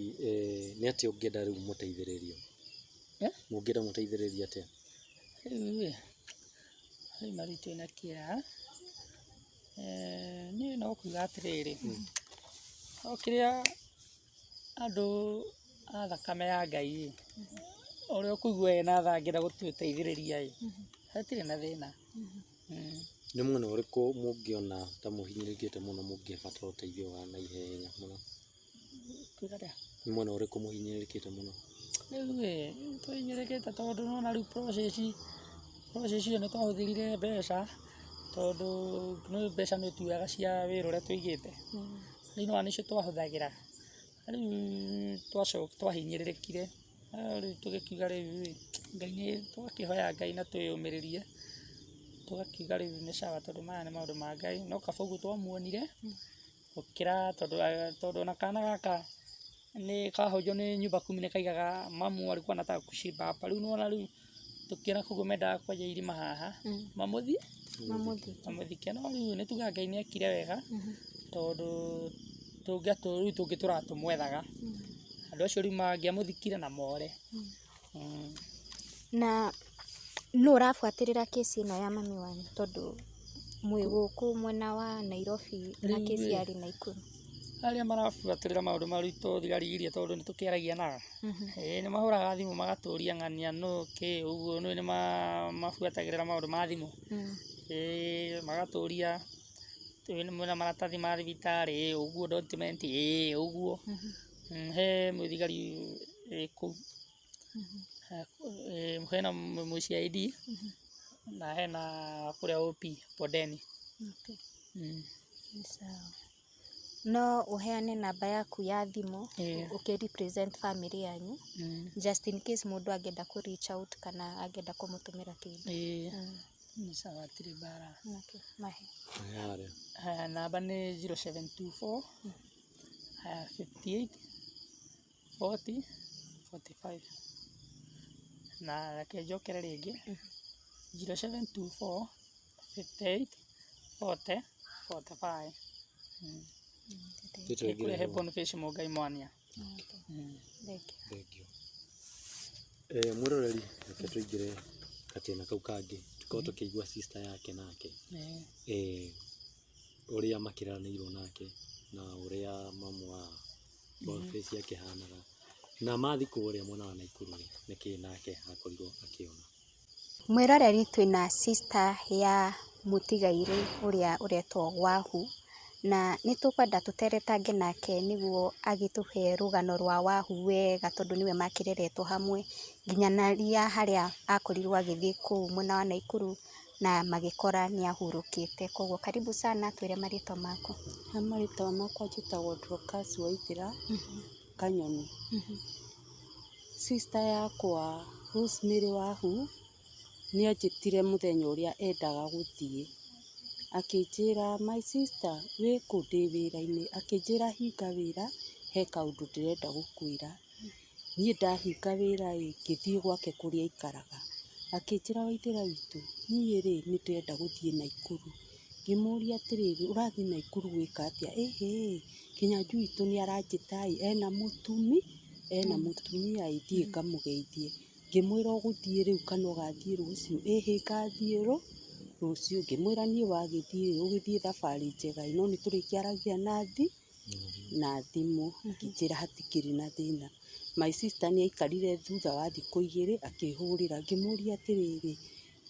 nĩ atĩa ũngĩenda rĩu mũteithĩrĩrio? Mũngĩenda mũteithĩrĩrio atĩa? Rĩu ĩ rĩu marĩ twĩna kĩeha niĩ no kuga atĩrĩrĩ o kĩrĩa andũ a thakame ya Ngai ĩ ũrĩa ũkũigua ena tha angĩenda gũtũteithĩrĩria ĩ hatirĩ na thĩna. Nĩ mwena ũrĩkũ mũngĩona ta mũhinyĩrĩrĩkĩte mũno mũngĩbatara ũteithio wa naihenya mũno? Kuga atĩa? Nĩ mwena ũrĩkũ mũhinyĩrĩrĩkĩte mũno? Rĩu ĩ tũhinyĩrĩrĩkĩte tondũ nĩwona rĩu process ĩyo nĩ twahũthĩrire mbeca tondũ nĩ mbeca nĩ tuoyaga cia wĩra ũrĩa tũigĩte rĩu nĩwona nĩcio twahũthagĩra rĩu twahinyĩrĩrĩkire rĩu tũgĩkiuga rĩu ĩ Ngai nĩ twakĩhoya Ngai na twĩyũmĩrĩrie tũgakiuga rĩu nĩ sawa tondũ maya nĩ maũndũ ma Ngai no kaba ũguo twamuonire gũkĩra tondũ ona kana gaka nĩ kahũnjwo nĩ nyumba kumi nĩ kaigaga mamu alikuwa anataka kushiba hapa rĩu nĩwona rĩu tũkĩona koguo mendaga kwenja irima haha mamũthike no rĩu nĩ tugaga Ngai nĩ ekire wega tondũ rĩu tũngĩtũraga tũmwethaga andũ acio rĩu mangĩamũthikire na more. Na nũ ũrabuatĩrĩra kesi ĩno ya mami wanyu tondũ mwĩ gũkũ mwena wa Nairobi na kesi yarĩ Nakuru? Arĩa marabuatĩrĩra maũndũ ma rĩu to thigari iria tondũ nĩ tũkĩaragia nao ĩĩ nĩ mahũraga thimũ magatũria ng'ania nũ kĩ ũguo nĩ mabuatagĩrĩra maũndũ ma thimũ ĩĩ magatũria mwĩna maratathi ma thibitarĩ ĩĩ ũguo document ĩĩ ũguo he mũthigari wĩ kũu hena mũ CID na hena kũrĩa OP Bondeni. No ũheane namba yaku ya thimũ ũkĩ represent family yanyu just in case mũndũ angĩenda kũ reach out kana angĩenda kũmũtũmĩra kĩndũ. Nĩ sawa hatirĩ mbara. Mahe. Namba nĩ 0724 58 40 45 na reke njokere rĩngĩ 0724 58 40 45. Kũrehe Boniface Mũngai Mwania. Thank you. Mwĩroreri reke tũingĩre gatĩna kau kangĩ tũkorwo tũkĩigua sister yake nake ũrĩa makĩranĩirwo nake na ũrĩa mamu wa Boniface akĩhanaga na mathi kũrĩa mwena wa Nakuru rĩ nĩkĩ nake akorirwo akĩona. Mwĩroreri twĩna sister ya mũtigairĩ ũrĩa ũretwo Wahu na nĩ tũkwenda tũteretange nake nĩguo agĩtũhe rũgano rwa Wahu wega tondũ nĩwe makĩreretwo hamwe nginya naria harĩa akorirwo agĩthiĩ kũu mwena wa Nakuru na magĩkora nĩ ahurũkĩte. Koguo karibu sana, twĩre marĩtwa maku. Marĩtwa makwa njĩtagwo Dorcas Waithĩra Kanyoni. Sister yakwa Rosemary Wahu nĩ anjĩtire mũthenya ũrĩa endaga gũthiĩ akĩnjĩra my sister wĩ kũ ndĩ wĩra-inĩ akĩnjĩra hinga wĩra he kaũndũ ndĩrenda gũkwĩra. Niĩ ndahinga wĩra ĩ ngĩthiĩ gwake kũrĩa aikaraga akĩnjĩra Waithĩra witũ niĩ rĩ nĩ ndĩrenda gũthiĩ Nakuru. Ngĩmũria atĩrĩrĩ ũrathiĩ Nakuru gwĩka atĩa? Ĩhĩ Kĩnyanjui witũ nĩ aranjĩta ĩ ena mũtumia ĩ thiĩ ngamũgeithie. Ngĩmwĩra ũgũthiĩ rĩu kana ũgathiĩ rũciũ? Ĩhĩ ngathiĩ rũciũ. Ngĩmwĩra niĩ wagĩthiĩ ũgĩthiĩ thabarĩ njega no nĩ tũrĩkĩaragia na thimũ. Akĩnjĩra hatikĩrĩ na thĩna. My sister nĩ aikarire thutha wa thikũ 2 akĩhũrĩra. Ngĩmũria atĩrĩrĩ,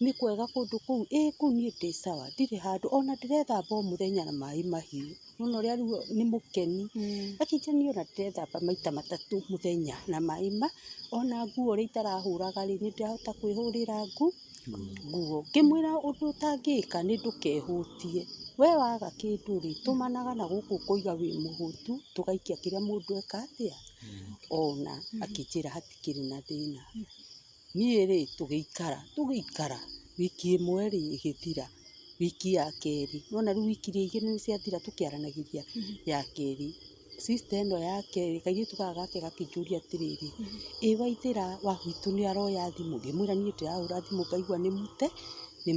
nĩ kwega kũndũ kũu? Ĩĩ kũu niĩ ndĩ sawa, ndirĩ handũ ona ndĩrethamba o mũthenya na maĩ mahiũ. Nĩwona ũrĩa rĩu nĩ mũkeni. Akĩnjĩra niĩ ona ndĩrethamba maita 3 mũthenya na maĩ ma ona nguo ũrĩa itarahũraga rĩ, nĩ ndĩrahota kwĩhũrĩra nguo. Ngĩmwĩra ũndũ ũtangĩka nĩ ndũkehũtie. We waga kĩndũ rĩ, tũmanaga na gũkũ ũkoiga wĩ mũhũtu, tũgaikia kĩrĩa mũndũ eka atĩa ona. Akĩnjĩra hatikĩrĩ na thĩna. Niĩ rĩ tũgĩikara wiki 1 rĩ ĩgĩthira, wiki ya kerĩ nĩwona rĩu wiki iria 2 nĩ ciathira tũkĩaranagĩria. Ya kerĩ sister ĩno yake rĩ, kairĩtu gaka gake gakĩnjũria atĩrĩrĩ, ĩ Waithĩra wa gwitũ nĩ aroya thimũ? Ngĩmwĩra niĩ ndĩrahũra thimũ ngaigua nĩ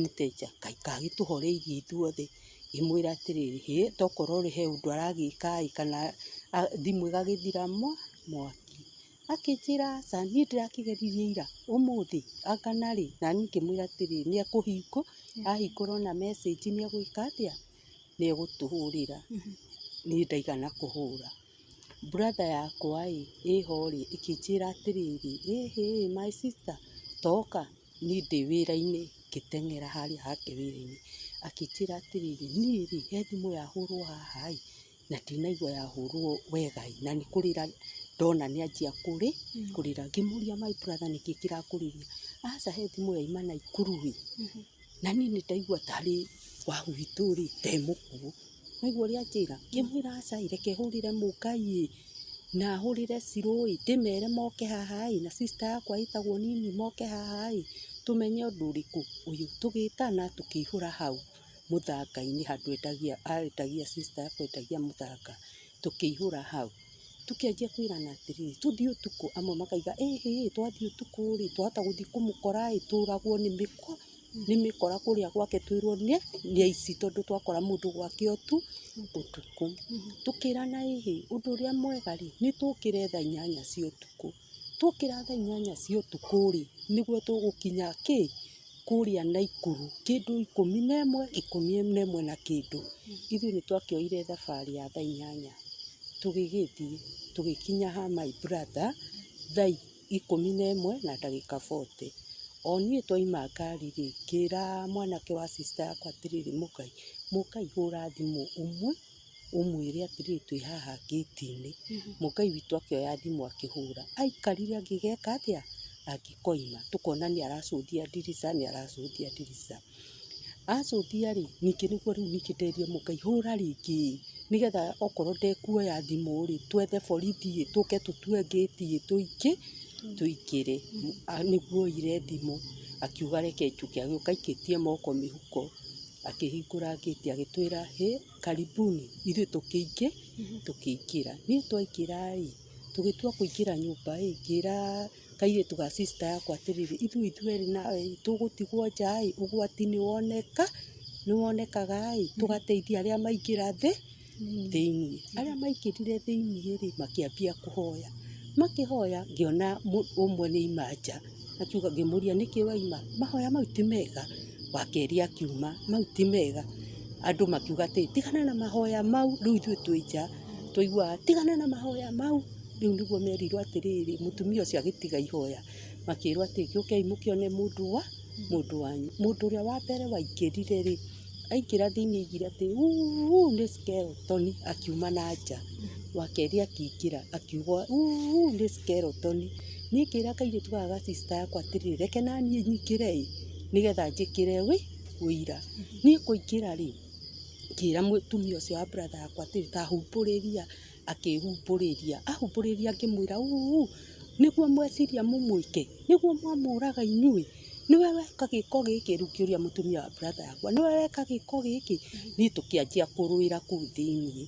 mũteja. Ngai gagĩtũhoreirie ithuothe. Ngĩmwĩra atĩrĩrĩ, hĩ tokorwo he ũndũ aragĩka ĩ, kana thimũ ĩgagĩthira mwaki. Akĩnjĩra aca, niĩ ndĩrakĩgeririe ira ũmũthĩ anga narĩ. Na niĩ ngĩmwĩra atĩrĩrĩ, nĩ ekũhingũ ahingũra ona message nĩ egwĩka atĩa, nĩ egũtũhũrĩra. Niĩ ndaigana kũhũra. Brother yakwa ĩ ĩho rĩ, ĩkĩnjĩra atĩrĩrĩ, ĩhĩ my sister toka, niĩ ndĩ wĩra-inĩ. Ngĩteng'era harĩa hake wĩra-inĩ. Akĩnjĩra atĩrĩrĩ, niĩ rĩ he thimũ yahũrwo haha ĩ, na ndinaigua yahũrwo wega ĩ, na nĩ kũrĩra ndona nĩ anjia kũrĩra. Ngĩmũria my brother nĩkĩ kĩrakũrĩria? Aca he thimũ yauma Naikuru ĩ, na niĩ nĩ ndaigua tarĩ wa gwitũ rĩ te mũkuũ. Waigua ũrĩa anjĩra? Ngĩmwĩra aca ĩ, reke hũrĩre mũngai ĩ, na hũrĩre Cirũ ĩ, ndĩmere moke haha ĩ, na sister yakwa ĩtagwo Nini moke haha ĩ, tũmenye ũndũ ũrĩkũ ũyũ. Tũgĩtana tũkĩihũra hau mũthanga-inĩ handũ endagia sister yakwa endagia mũthanga. Tũkĩihũra hau. Tũkĩanjia kwĩrana atĩrĩrĩ, tũthiĩ ũtukũ. Amwe makaiga ĩhĩ twathiĩ ũtukũ rĩ, twahota gũthiĩ kũmũkora ĩ, tũragwo nĩ mĩkora kũrĩa gwake, twĩrwo nĩ aici tondũ twakora mũndũ gwake ũtukũ. Tũkĩrana ĩhĩ ũndũ ũrĩa mwega rĩ, nĩ tũkĩre thaa 8 cia ũtukũ. Twokĩra thaa 8 cia ũtukũ rĩ, nĩguo tũgũkinya kĩ kũrĩa Naikuru kĩndũ 11, 11 na kĩndũ. Ithuĩ nĩ twakĩoire thabarĩ ya thaa 8 tũgĩgĩthiĩ tũgĩkinya ha my brother thaa 11 na ndagĩka 40. O niĩ twaima ngari rĩ, ngĩra mwanake wa sister yakwa atĩrĩrĩ, mũkai hũra thimũ ũmwĩre atĩrĩrĩ twĩ haha ngĩti-inĩ. Mũkai witũ akĩoya thimũ akĩhũra. Aikarire angĩgeka atĩa, angĩkoima. Tũkona nĩ aracũthia ndirica, nĩ aracũthia ndirica. Acũthia rĩ, ningĩ nĩguo rĩu ningĩ nderire mũkai hũra rĩngĩ nĩgetha okorwo ndekuoya thimũ rĩ, twethe borithi ĩ, tũke tũtue ngĩti ĩ, tũingĩre. Nĩguo oire thimũ akiuga reke njũke, agĩũka aikĩtie moko mĩhuko, akĩhingũra ngĩti agĩtwĩra hĩ karibuni. Ithuĩ tũkĩingĩra. Niĩ twaingĩra ĩ, tũgĩtua kũingĩra nyũmba ĩ, ngĩra kairĩtu ga sister yakwa atĩrĩrĩ, ithuĩ ithuerĩ nawe tũgũtigwo nja ĩ, ũgwati nĩ wonekaga ĩ, tũgateithia arĩa maingĩra thĩiniĩ. Arĩa maingĩrire thĩiniĩ rĩ, makĩambia kũhoya. Makĩhoya ngĩona ũmwe nĩ aima nja, akiuga, ngĩmũria nĩkĩ waima? Mahoya mau ti mega. Wa kerĩ akiuma, mau ti mega. Andũ makiuga atĩrĩ, tigana na mahoya mau, rĩu ithuĩ twĩ nja. Twaiguaga tigana na mahoya mau. Rĩu nĩguo merirwo atĩrĩrĩ, mũtumia ũcio agĩtiga ihoya. Makĩrwo atĩrĩ, gĩũkei mũkĩone mũndũ wanyu. Mũndũ ũrĩa wa mbere waingĩrire rĩ, aingĩra thĩiniĩ aigire atĩ uu nĩ skeleton, akiuma na nja. Wa kerĩ akĩingĩra akiuga uu nĩ skeleton. Niĩ ngĩra kairĩtu gaka ga sister yakwa atĩrĩrĩ, reke naniĩ nyingĩre ĩ, nĩgetha njĩkĩre ũira. Niĩ kũingĩra rĩ, ngĩra mũtumia ũcio wa brother yakwa atĩrĩ, ta humbũrĩria. Akĩhumbũrĩria. Ahumbũrĩria ngĩmwĩra uu nĩguo mweciria mũmwĩke, nĩguo mwamũraga inyuĩ, nĩwe weka gĩko gĩkĩ. Rĩu ngĩũria mũtumia wa brother yakwa, nĩwe weka gĩko gĩkĩ? Niĩ tũkĩanjia kũrũĩra kũu thĩiniĩ.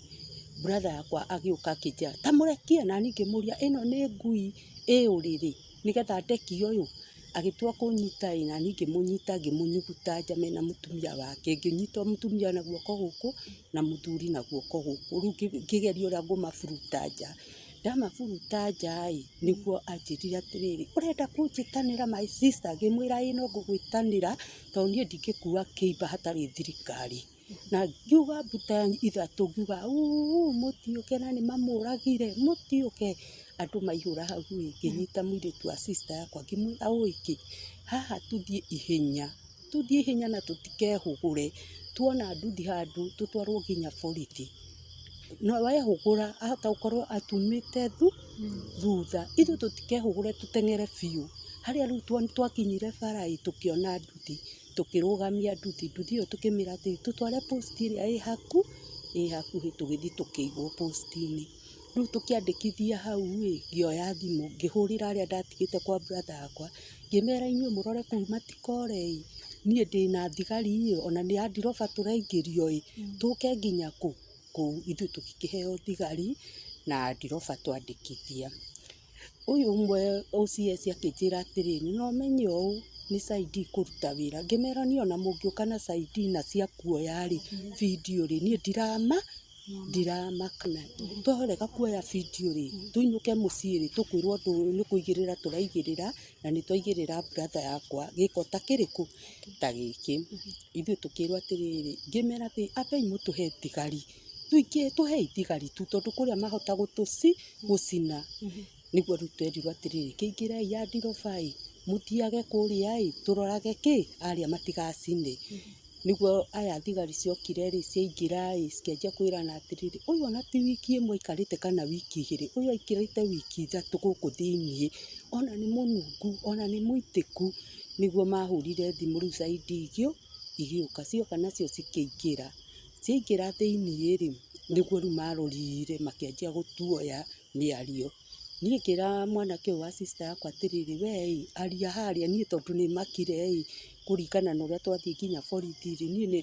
Brother yakwa agĩũka akĩnjĩra ta mũrekie, na niĩ ngĩmũria ĩno nĩ ngui ĩ ũrĩrĩ nĩgetha ndekie ũyũ. Agĩtua kũnyita ĩ, na niĩ ngĩmũnyita ngĩmũnyuguta nja mena mũtumia wake. Ngĩnyita mũtumia na guoko gũkũ na mũthuri na guoko gũkũ. Rĩu ngĩgeria ũrĩa ngũmaburuta nja. Ndamaburuta nja ĩ, nĩguo anjĩrire atĩrĩrĩ, ũrenda kũnjĩtanĩra my sister? Ngĩmwĩra ĩ no ngũgwĩtanĩra tondũ niĩ ndingĩkua kĩimba hatarĩ thirikari. Na ngiuga mbuta ithatũ, ngiuga uu mũtiũke na nĩ mamũragire, mũtiũke. Andũ maihũra hau ĩ, ngĩnyita mũirĩtu wa sister yakwa ngĩmwĩra ũĩ kĩ, haha tũthiĩ ihenya, tũthiĩ ihenya na tũtikehũgũre, tuona nduthi handũ tũtwarwo nginya borithi. Na wehũgũra ahota gũkorwo atumĩte thutha, ithuĩ tũtikehũgũre tũteng'ere biũ. Harĩa rĩu twakinyire bara ĩ, tũkĩona nduthi, tũkĩrũgamia nduthi, nduthi ĩyo tũkĩmĩra atĩrĩ, tũtware post ĩrĩa ĩ hakuhĩ, tũgĩthiĩ tũkĩigwo post-inĩ. Rĩu tũkĩandĩkithia hau ĩ, ngĩoya thimũ ngĩhũrĩra arĩa ndatigĩte kwa brother yakwa, ngĩmera inyuĩ mũrore kũu matikore ĩ, niĩ ndĩna thigari ĩ, ona nĩ andiroba tũraingĩrio ĩ, tũke nginya kũ? Kũu. Ithuĩ tũgĩkĩheo thigari na andiroba twandĩkithia. Ũyũ ũmwe OCS akĩnjĩra atĩrĩrĩ, no ũmenye ũũ nĩ CID kũruta wĩra. Ngĩmera niĩ ona mũngĩũka na CID na cia kuoya rĩ, video rĩ, niĩ ndiramaka. Twarega kuoya video rĩ, tũinũke mũciĩ rĩ, tũkwĩrwo nĩ kũigĩrĩra tũraigĩrĩra, na nĩ twaigĩrĩra brother yakwa gĩko ta kĩrĩkũ? Ta gĩkĩ. Ithuĩ tũkĩrwo atĩrĩrĩ, ngĩmera atĩ ambei mũtũhe thigari, tũhei thigari tu tondũ kũrĩa mahota gũcina. Nĩguo rĩu twerirwo atĩrĩrĩ, kĩingĩrei andiroba ĩ, mũthiage kũrĩa ĩ, tũrorage kĩ, arĩa matigacine. Nĩguo aya thigari ciokire rĩ, ciaingĩra ĩ, cikĩanjia kwĩrana atĩrĩrĩ, ũyũ ona ti wiki ĩmwe aikarĩte kana wiki igĩrĩ, ũyũ aikarĩte wiki ithatũ gũkũ thĩiniĩ, ona nĩ mũnungu, ona nĩ mũitĩku. Nĩguo mahũrire thimũ rĩu CID igĩũka, cioka nacio cikĩingĩra. Ciaingĩra thĩiniĩ rĩ, nĩguo rĩu marorire makĩanjia gũtuoya mĩario. Niĩ ngĩra mwanake ũyũ wa sister yakwa atĩrĩrĩ, we ĩ, aria harĩa niĩ tondũ nĩ makire ĩ, kũringana na ũrĩa twathiĩ nginya borithi rĩ, niĩ nĩ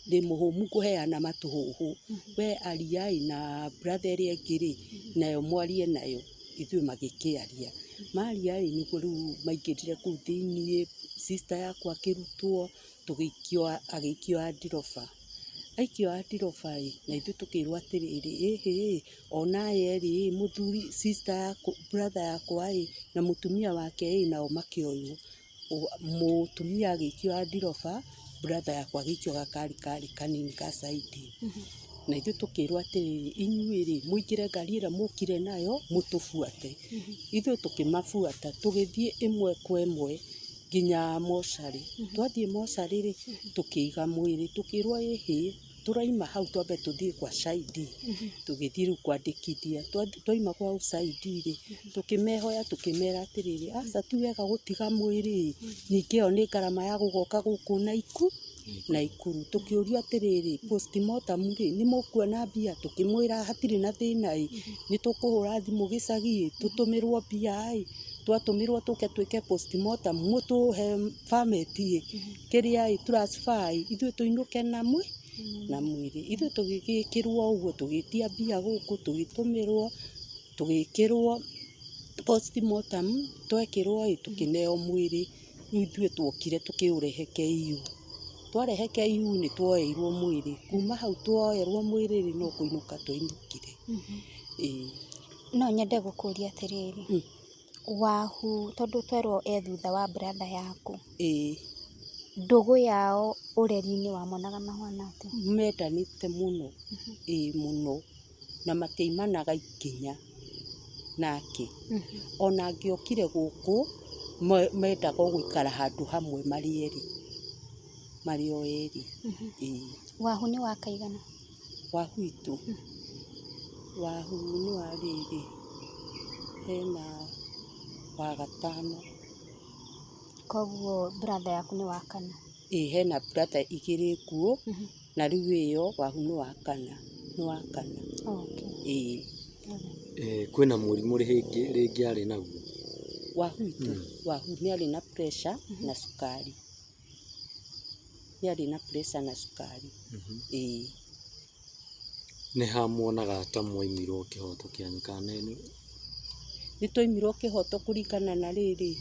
ndĩ mũhũmu ngũheana matũhũhũ. We aria ĩ, na brother ĩrĩa ĩngĩ rĩ, nayo mwarie nayo. Ithuĩ magĩkĩaria. Maria ĩ, nĩguo rĩu maingĩrire kũu thĩiniĩ, sister yakwa akĩrutwo, tũgĩikio, agĩikio andiroba. Aikio andiroba ĩ, na ithuĩ tũkĩrwo atĩrĩrĩ, ĩhĩ, ona aya erĩ ĩ, mũthuri sister yakwa, brother yakwa ĩ, na mũtumia wake ĩ, nao makĩoywo. Mũtumia agĩikio andiroba, brother yakwa agĩikio gakari karĩ kanini ka CID. Na ithuĩ tũkĩrwo atĩrĩrĩ, inyuĩ rĩ, mũingĩre ngari ĩrĩa mũkire nayo, mũtũbuate. Ithuĩ tũkĩmabuata, tũgĩthiĩ ĩmwe kwa ĩmwe nginya mocarĩ. Twathiĩ mocarĩ rĩ, tũkĩiga mwĩrĩ, tũkĩrwo ĩhĩ, tũraima hau twambe tũthiĩ kwa CID. Tũgĩthiĩ rĩu kwandĩkithia. Twaima kwa CID rĩ, tũkĩmehoya tũkĩmera atĩrĩrĩ, aca ti wega gũtiga mwĩrĩ, ningĩ ĩyo nĩ ngarama ya gũgoka gũkũ Naikuru. Tũkĩũrio atĩrĩrĩ, postmortem rĩ, nĩ mũkuona mbia? Tũkĩmwĩra hatirĩ na thĩna ĩ, nĩ tũkũhũra thimũ gĩcagi ĩ, tũtũmĩrwo mbia ĩ, twatũmĩrwo tũke twĩke postmortem, mũtũhe permit ĩ, kĩrĩa ĩ, transfer ĩ, ithuĩ tũinũke na mwĩrĩ. Ithuĩ tũgĩgĩkĩrwo ũguo, tũgĩtia mbia gũkũ, tũgĩtũmĩrwo, tũgĩkĩrwo postmortem, twekĩrwo ĩ, tũkĩneo mwĩrĩ. Rĩu ithuĩ tuokire tũkĩũrehe KU. Twarehe KU nĩ tuoeirwo mwĩrĩ. Kuma hau tuoerwo mwĩrĩ rĩ, no kũinũka twainũkire. Ĩĩ. No nyende gũkũria atĩrĩrĩ, Wahu tondũ twerwo e thutha wa brother yaku, Ĩĩ. ndũgũ yao ũreri-inĩ wamonaga mahana atĩa? Mendanĩte mũno, ĩĩ mũno, na matiaimanaga ikinya nake. Ona angĩokire gũkũ, mendaga o gũikara handũ hamwe marĩ erĩ, marĩ o erĩ. Ĩĩ. Wahu nĩ wa kaigana? Wahu witũ, Wahu nĩ wa rĩrĩ, hena wa gatano. Koguo brother yaku nĩ wa kana? Ĩĩ hena brother igĩrĩ nguũ, na rĩu ĩyo Wahu nĩ wa kana, nĩ wa kana. Okay. Ĩĩ. Kwĩna mũrimũ rĩngĩ arĩ naguo? Wahu witũ, Wahu nĩ arĩ na pressure na cukari. Nĩ arĩ na pressure na cukari. Ĩĩ. Nĩ ha muonaga ta mwaimirwo kĩhoto kĩanyu kana nĩ Nĩ twaimirwo kĩhoto kũringana na rĩrĩ,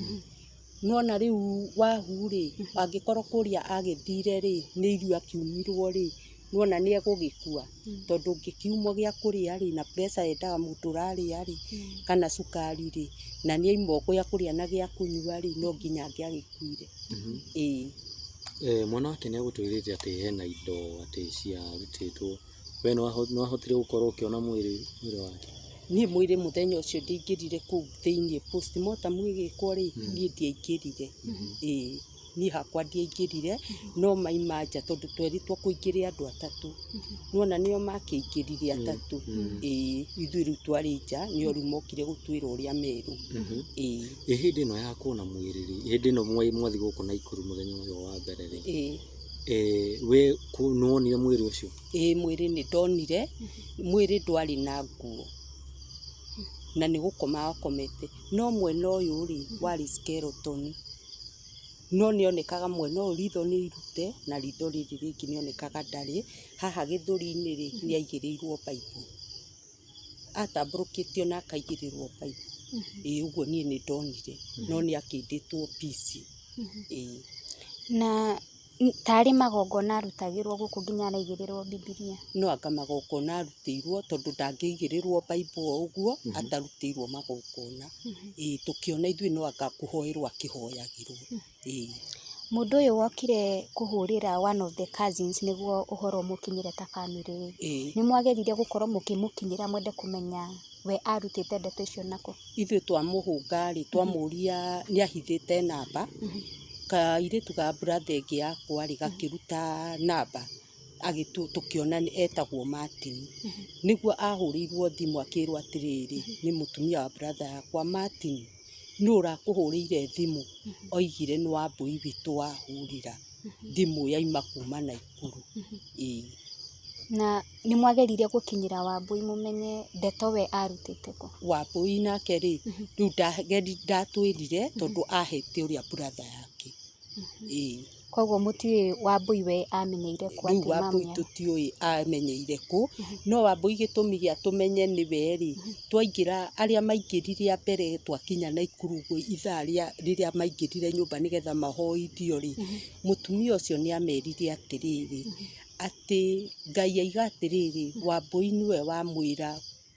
nĩwona rĩu Wahu rĩ, angĩkorwo kũrĩa agĩthire rĩ, nĩ irio akiumirwo rĩ, Nĩwona nĩ egũgĩkua, tondũ ũngĩkiumwo gĩa kũrĩa rĩ, na pressure yendaga mũndũ ũrarĩa rĩ, kana cukari rĩ, na nĩ aimwo gĩa kũrĩa na gĩa kũnyua rĩ, no nginya angĩagĩkuire. Ĩĩ. Mwana wake nĩ agũtwĩrĩte atĩ hena indo atĩ ciarutĩtwo. We nĩ wahotire gũkorwo ũkĩona mwĩrĩ wake? Niĩ mwĩrĩ mũthenya ũcio ndiaingĩrire kũu thĩiniĩ postmortem ĩgĩkwo rĩ, niĩ ndiaingĩrire. Ĩĩ, niĩ hakwa ndiaingĩrire, no maima nja tondũ twerĩtwo kũingĩre andũ atatũ. Nĩwona nĩo makĩingĩrire atatũ. Ĩĩ, ithuĩ rĩu twarĩ nja, nĩo rĩu mokire gũtwĩra ũrĩa merũ. Ĩĩ. Ĩ hĩndĩ ĩno ya kuona mwĩrĩ rĩ, hĩndĩ ĩno mwathiĩ gũkũ Naikuru mũthenya ũyũ wa mbere rĩ, we nĩwonire mwĩrĩ ũcio? Ĩĩ, mwĩrĩ nĩ ndonire, mwĩrĩ ndwarĩ na nguo na nĩ gũkoma wakomete, no mwena ũyũ rĩ warĩ skeleton, no nĩonekaga mwena ũyũ ritho nĩ irute na ritho rĩrĩ rĩngĩ nĩonekaga ndarĩ, haha gĩthũri-inĩ rĩ nĩ aigĩrĩirwo baibũ, atambũrũkĩtio na akaigĩrĩrwo baibũ. Ĩĩ, ũguo niĩ nĩ ndonire, no nĩ akĩndĩtwo pici. Ĩĩ. Na tarĩ magongona arutagĩrwo gũkũ nginya araigĩrĩrwo Bibilia? No anga magongona arutĩirwo, tondũ ndangĩigĩrĩrwo baibũ o ũguo atarutĩirwo magongona. Ĩĩ, tũkĩona ithuĩ no anga kũhoerwo akĩhoyagĩrwo. Ĩĩ. Mũndũ ũyũ wokire kũhũrĩra one of the cousins nĩguo ũhoro ũmũkinyĩre ta bamĩrĩ, nĩ mwageririe gũkorwo mũkĩmũkinyĩra mwende kũmenya we arutĩte ndeto icio nakũ? Ithuĩ twamũhũnga rĩ, twamũria nĩ ahithĩte namba, kairĩtu ga brother ĩngĩ yakwa rĩ, gakĩruta namba, tũkĩona etagwo Martin. Nĩguo ahũrĩirwo thimũ akĩrwo atĩrĩrĩ, nĩ mũtumia wa brother yakwa, Martin, nũ ũrakũhũrĩire thimũ? Oigire nĩ Wambũi witũ wahũrĩra thimũ yaima kuma Naikuru. Ĩĩ. Na nĩ mwageririe gũkinyĩra Wambũi mũmenye ndeto we arutĩte kũ? Wambũi nake rĩ, rĩu ndatwĩrire tondũ ahete ũrĩa brother yake. Ĩĩ. Koguo mũtiũĩ Wambũi we amenyeire kũ? Rĩu Wambũi tũtiũĩ amenyeire kũ, no Wambũi gĩtũmi gĩa tũmenye nĩwe rĩ, twaingĩra arĩa maingĩrire a mbere twakinya Naikuru ũguo ithaa rĩrĩa maingĩrire nyũmba nĩgetha mahoithio rĩ, mũtumia ũcio nĩ amerire atĩrĩrĩ, atĩ Ngai aiga atĩrĩrĩ, Wambũi nĩwe wamwĩra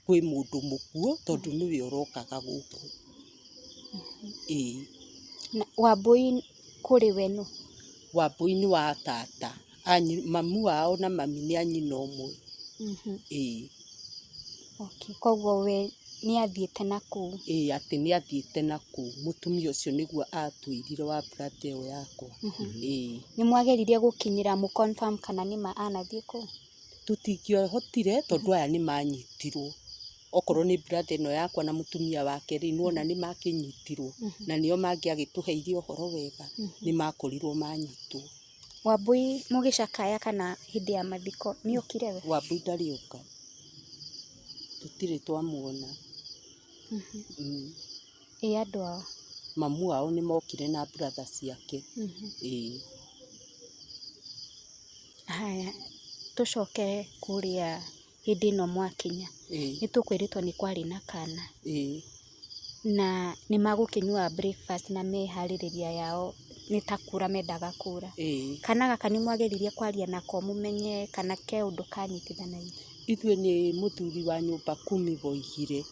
kwĩ mũndũ mũkuũ tondũ nĩwe ũrokaga gũkũ. Ĩĩ. Na Wambũi kũrĩ we nũ? Wambũi nĩ wa tata, mamu wao na mami nĩ a nyina ũmwe. Ĩĩ. Okay, koguo we nĩ athiĩte na kũu? Ĩĩ, atĩ nĩ athiĩte na kũu, mũtumia ũcio nĩguo atwĩrire wa brother ĩyo yakwa. Ĩĩ. Nĩ mwageririe gũkinyĩra mũ confirm kana nĩma anathiĩ kũu? Tũtingĩahotire tondũ aya nĩ manyitirwo. Okorwo nĩ brother ĩno yakwa na mũtumia wake rĩ, nĩwona nĩ makĩnyitirwo, na nĩo mangĩagĩtũheire ũhoro wega, nĩ makorirwo manyitwo. Wambũi mũgĩcakaya kana hĩndĩ ya mathiko nĩ okire we? Wambũi ndarĩ oka, tũtirĩ twamuona. Ĩ andũ ao? Mamu wao nĩ mokire na brother ciake. Ĩĩ. Haya, tũcoke kũrĩa hĩndĩ ĩno mwakinya, nĩ tũkwĩrĩtwo nĩ kwarĩ na kana. Na nĩ magũkĩnyua breakfast na meharĩrĩria yao nĩ ta kura mendaga kura. Kana gaka nĩ mwageririe kwaria nako mũmenye kana ke ũndũ kanyitithanagia? Ithuĩ nĩ mũthuri wa nyũmba kumi woigire.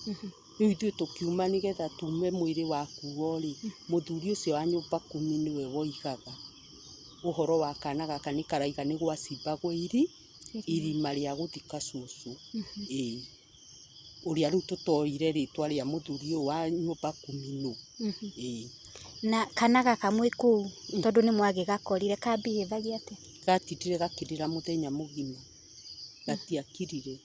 Rĩu ithuĩ tũkiuma nĩgetha tume mwĩrĩ wakuo rĩ, mũthuri ũcio wa nyũmba kumi nĩwe woigaga ũhoro wa kana gaka nĩ karaiga nĩ gwacimbagwo irima rĩa gũthika cũcũ. Ĩĩ. Ũrĩa rĩu tũtoire rĩtwa rĩa mũthuri ũyũ wa nyũmba kumi nũ. Ĩĩ. Na kana gaka mwĩ kũu tondũ nĩ mwagĩgakorire kambihĩthagia atĩa? Gatindire gakĩrĩra mũthenya mũgima, gatiakirire.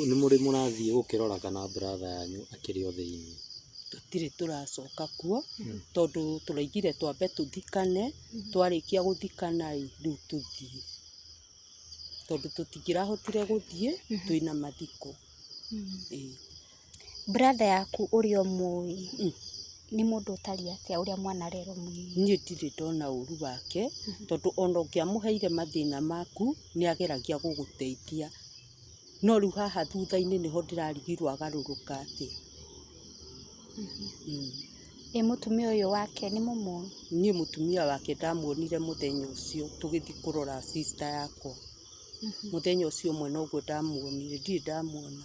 Nĩ mũrĩ mũrathiĩ gũkĩrora kana brother yanyu akĩrĩ o thĩiniĩ? Tũtirĩ tũracoka kuo, tondũ tũraigire twambe tũthikane, twarĩkia gũthikana ĩ, rĩu tũthiĩ. Tondũ tũtingĩrahotire gũthiĩ twĩna mathiko. Ĩĩ. Brother yaku ũrĩa ũmũĩ nĩ mũndũ ũtariĩ atĩa ũrĩa mwanarerwo mũnini? Niĩ ndirĩ ndona ũru wake, tondũ ona ũngĩamũheire mathĩna maku, nĩ ageragia gũgũteithia. No rĩu haha thutha-inĩ nĩho ndĩrarigirwo agarũrũka atĩa. Ĩ mũtumia ũyũ wake nĩ mũmũĩ? Niĩ mũtumia wake ndamuonire mũthenya ũcio tũgĩthiĩ kũrora sister yakwa. Mũthenya ũcio ũmwe noguo ndamuonire, ndirĩ ndamuona.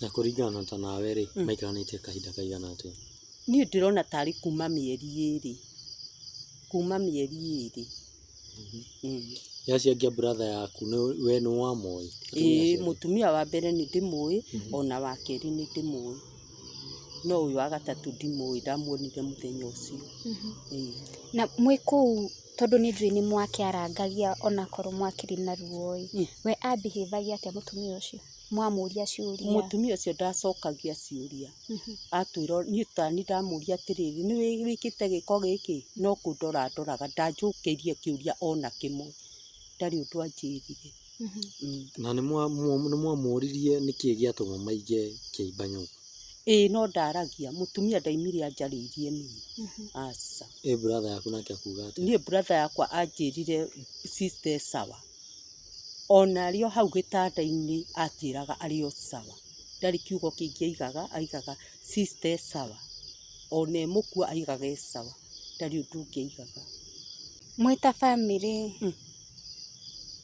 Na kũringana ta nawe rĩ, maikaranĩtie kahinda kaigana atĩa? Niĩ ndĩrona tarĩ kuma mĩeri 2. Kuma mĩeri 2. Ĩ acio angĩ a brother yaku we nĩ wamoĩ? Ĩĩ mũtumia wa mbere nĩ ndĩmũĩ, ona wa kerĩ nĩ ndĩmũĩ. No ũyũ wa gatatũ ndimũĩ, ndamuonire mũthenya ũcio. Ĩĩ. Na mwĩ kũu tondũ nĩ njũĩ nĩ mwakĩarangagia onakorwo mwakĩrĩ na ruo ĩ, we ambihĩvagia atĩa mũtumia ũcio? Mwamũria ciũria? Mũtumia ũcio ndacokagia ciũria. Atwĩra niĩ tani ndamũria atĩrĩrĩ, nĩ wĩkĩte gĩko gĩkĩ? No kũndora ndoraga, ndanjũkĩirie kĩũria ona kĩmwe. Ndarĩ ũndũ anjĩrire. Na nĩ mwamũririe nĩkĩ gĩatũma maige kĩimba nyũmba? Ĩĩ no ndaragia, mũtumia ndaimire anjarĩirie niĩ. Aca. Ĩ brother yaku nake akuga atĩa? Niĩ brother yakwa anjĩrire sister sawa. Ona arĩ o hau gĩtanda-inĩ anjĩraga arĩ o sawa. Ndarĩ kiugo kĩngĩ aigaga, aigaga sister sawa. Ona e mũkuo aigaga e sawa. Ndarĩ ũndũ ũngĩ aigaga. Mwĩ ta bamĩrĩ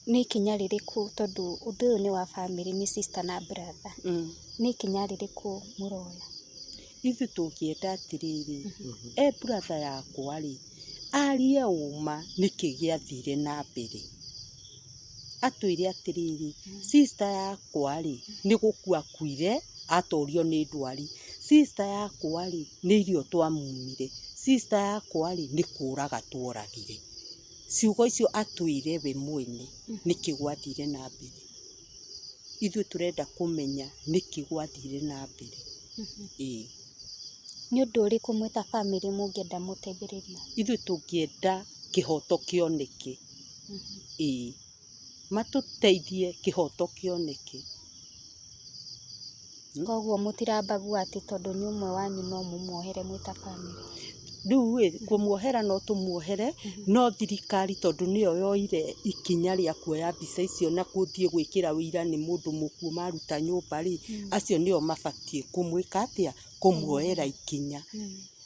nĩ ikinya rĩrĩkũ, tondũ ũndũ ũyũ nĩ wa bamĩrĩ, nĩ sister na brother, nĩ ikinya rĩrĩkũ mũroya? Ithuĩ tũngĩenda atĩrĩrĩ, e brother yakwa rĩ, arie ũma nĩkĩ gĩathire na mbere. Atwĩre atĩrĩrĩ, sister yakwa rĩ, nĩ gũkua akuire, atorio nĩ ndwari. Sister yakwa rĩ, nĩ irio twamumire. Sister yakwa rĩ, nĩ kũraga tworagire. Ciugo icio atwĩre we mwene nĩkĩ gwathire na mbere. Ithuĩ tũrenda kũmenya nĩkĩ gwathire na mbere. Ĩĩ. Nĩ ũndũ ũrĩkũ mwĩ ta bamĩrĩ mũngĩenda mũteithĩrĩrio? Ithuĩ tũngĩenda kĩhoto kĩoneke. Ĩĩ. Matũteithie kĩhoto kĩoneke. Koguo mũtirambagua atĩ tondũ nĩ ũmwe wanyu no mũmuohere mwĩ ta bamĩrĩ? Rĩu ĩ, kũmuohera no tũmuohere, no thirikari tondũ nĩyo yoire ikinya rĩa kuoya mbica icio na gũthiĩ gwĩkĩra ũira nĩ mũndũ mũkuũ maruta nyũmba rĩ, acio nĩo mabatiĩ kũmwĩka atĩa? Kũmuoera ikinya.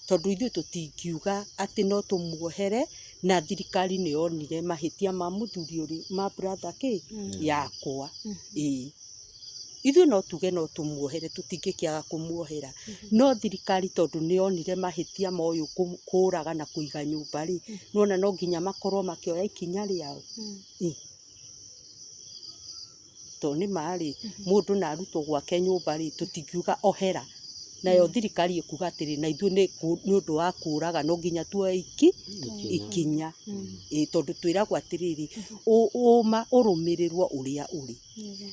Tondũ ithuĩ tũtingiuga atĩ no tũmuohere na thirikari nĩ yonire mahĩtia ma mũthuri ũrĩa, ma brother kĩ? Yakwa. Ĩĩ. Ithuĩ no tuge no tũmuohere, tũtingĩkĩaga kũmuohera. No thirikari tondũ nĩ yonire mahĩtia ma ũyũ kũraga na kũiga nyũmba rĩ, nĩwona no nginya makorwo makĩoya ikinya rĩao. To nĩ ma rĩ, mũndũ na arutwo gwake nyũmba rĩ, tũtingiuga ohera. Nayo thirikari ĩkuga atĩrĩ, na ithuĩ nĩ ũndũ wa kũraga no nginya tuoe ikinya. Ĩĩ tondũ twĩragwo atĩrĩrĩ, ũma ũrũmĩrĩrwo ũrĩa ũrĩ.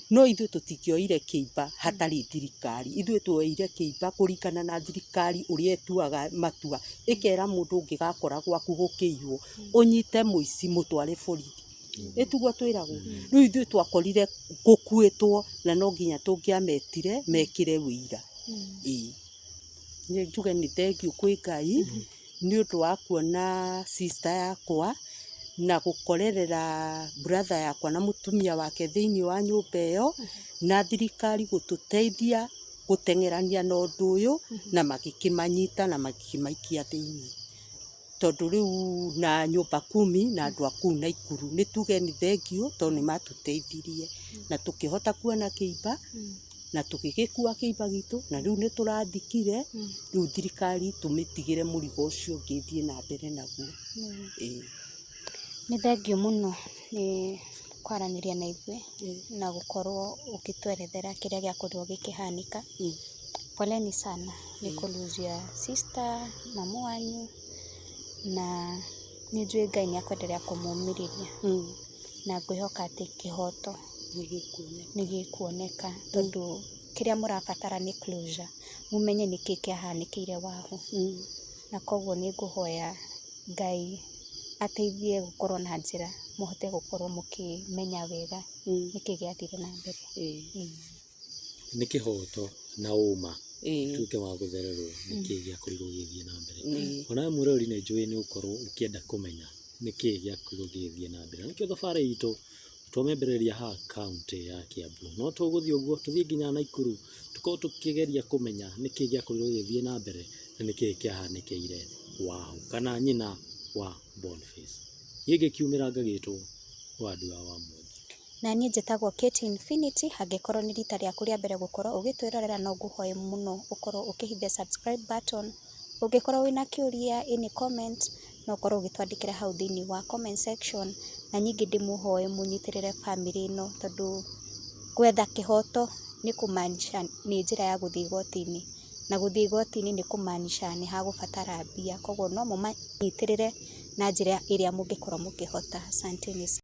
No ithuĩ tũtingĩoire kĩimba hatarĩ thirikari. Ithuĩ tuoire kĩimba kũringana na thirikari ũrĩa ĩtuaga matua. Ĩkera mũndũ ũngĩgakora gwaku gũkĩiywo, ũnyite mũici mũtware borithi. Ĩtiguo twĩragwo. Rĩu ithuĩ twakorire gũkuĩtwo na no nginya tũngĩametire mekĩre wũira. Ĩĩ. Nĩ njuge nĩ thengiũ kwĩ Ngai nĩ ũndũ wa kuona sister yakwa na gũkorerera brother yakwa na mũtumia wake thĩinĩ wa nyũmba ĩyo, na thirikari gũtũteithia gũteng'erania na ũndũ ũyũ, na magĩkĩmanyita na magĩkĩmaikia thĩinĩ. Tondũ rĩu na nyũmba kumi na andũ a kũu Naikuru nĩ tuge nĩ thengiũ tondũ nĩ matũteithirie na tũkĩhota kuona kĩimba na tũgĩgĩkua kĩimba gitũ na rĩu nĩ tũrathikire. Rĩu thirikari tũmĩtigĩre mũrigo ũcio ũngĩ ĩthiĩ na mbere naguo. Ĩĩ. Nĩ thengiũ mũno nĩ kwaranĩria na ithuĩ na gũkorwo ũgĩtwerethera kĩrĩa gĩakorirwo gĩkĩhanĩka. Poleni sana nĩ kũ lose your sister, mamu wanyu, na nĩ njũĩ Ngai nĩ akwenderea kũmũmĩrĩria na ngwĩhoka atĩ kĩhoto nĩ gĩkuoneka tondũ kĩrĩa mũrabatara nĩ closure, mũmenye nĩkĩ kĩahanĩkĩire Wahu. Na koguo nĩ ngũhoya Ngai ateithie gũkorwo na njĩra mũhote gũkorwo mũkĩmenya wega nĩkĩ gĩathire na mbere. Nĩ kĩhoto na ũma tuĩke wa gũthererwo nĩkĩ gĩakorirwo gĩgĩthiĩ na mbere. Onawe mwĩroreri nĩ njũĩ nĩ ũkorwo ũkĩenda kũmenya nĩkĩ gĩakorirwo gĩgĩthiĩ na mbere. Nĩkĩo thabarĩ itũ twamĩambĩrĩria haha kaũntĩ ya Kiambu. No tũgũthiĩ ũguo tũthiĩ nginya Naikuru tũkorwo tũkĩgeria kũmenya nĩkĩ gĩakorirwo gĩgĩthiĩ na mbere. Na nĩkĩĩ kĩahanĩkĩire Wahu kana nyina wa Boniface. Niĩ ngĩkiumĩra ngagĩtwo Wandua wa Mwangi. Na niĩ njĩtagwo Kate Infinity. Angĩkorwo nĩ rita rĩaku rĩa mbere gũkorwo ũgĩtwĩrorera, no ngũhoe mũno ũkorwo ũkĩhihinya subscribe button. Ũngĩkorwo wĩna kĩũria, any comment, no ũkorwo ũgĩtwandĩkĩra hau thĩinĩ wa comment section. Na ningĩ ndĩmũhoe mũnyitĩrĩre bamĩrĩ ĩno, tondũ gwetha kĩhoto nĩ kũmaanisha nĩ njĩra ya gũthiĩ igoti-inĩ, na gũthiĩ igoti-inĩ nĩ kũmaanisha nĩ hagũbatara mbia. Koguo no mũmanyitĩrĩre na njĩra ĩrĩa mũngĩkorwo mũkĩhota. Asanteni.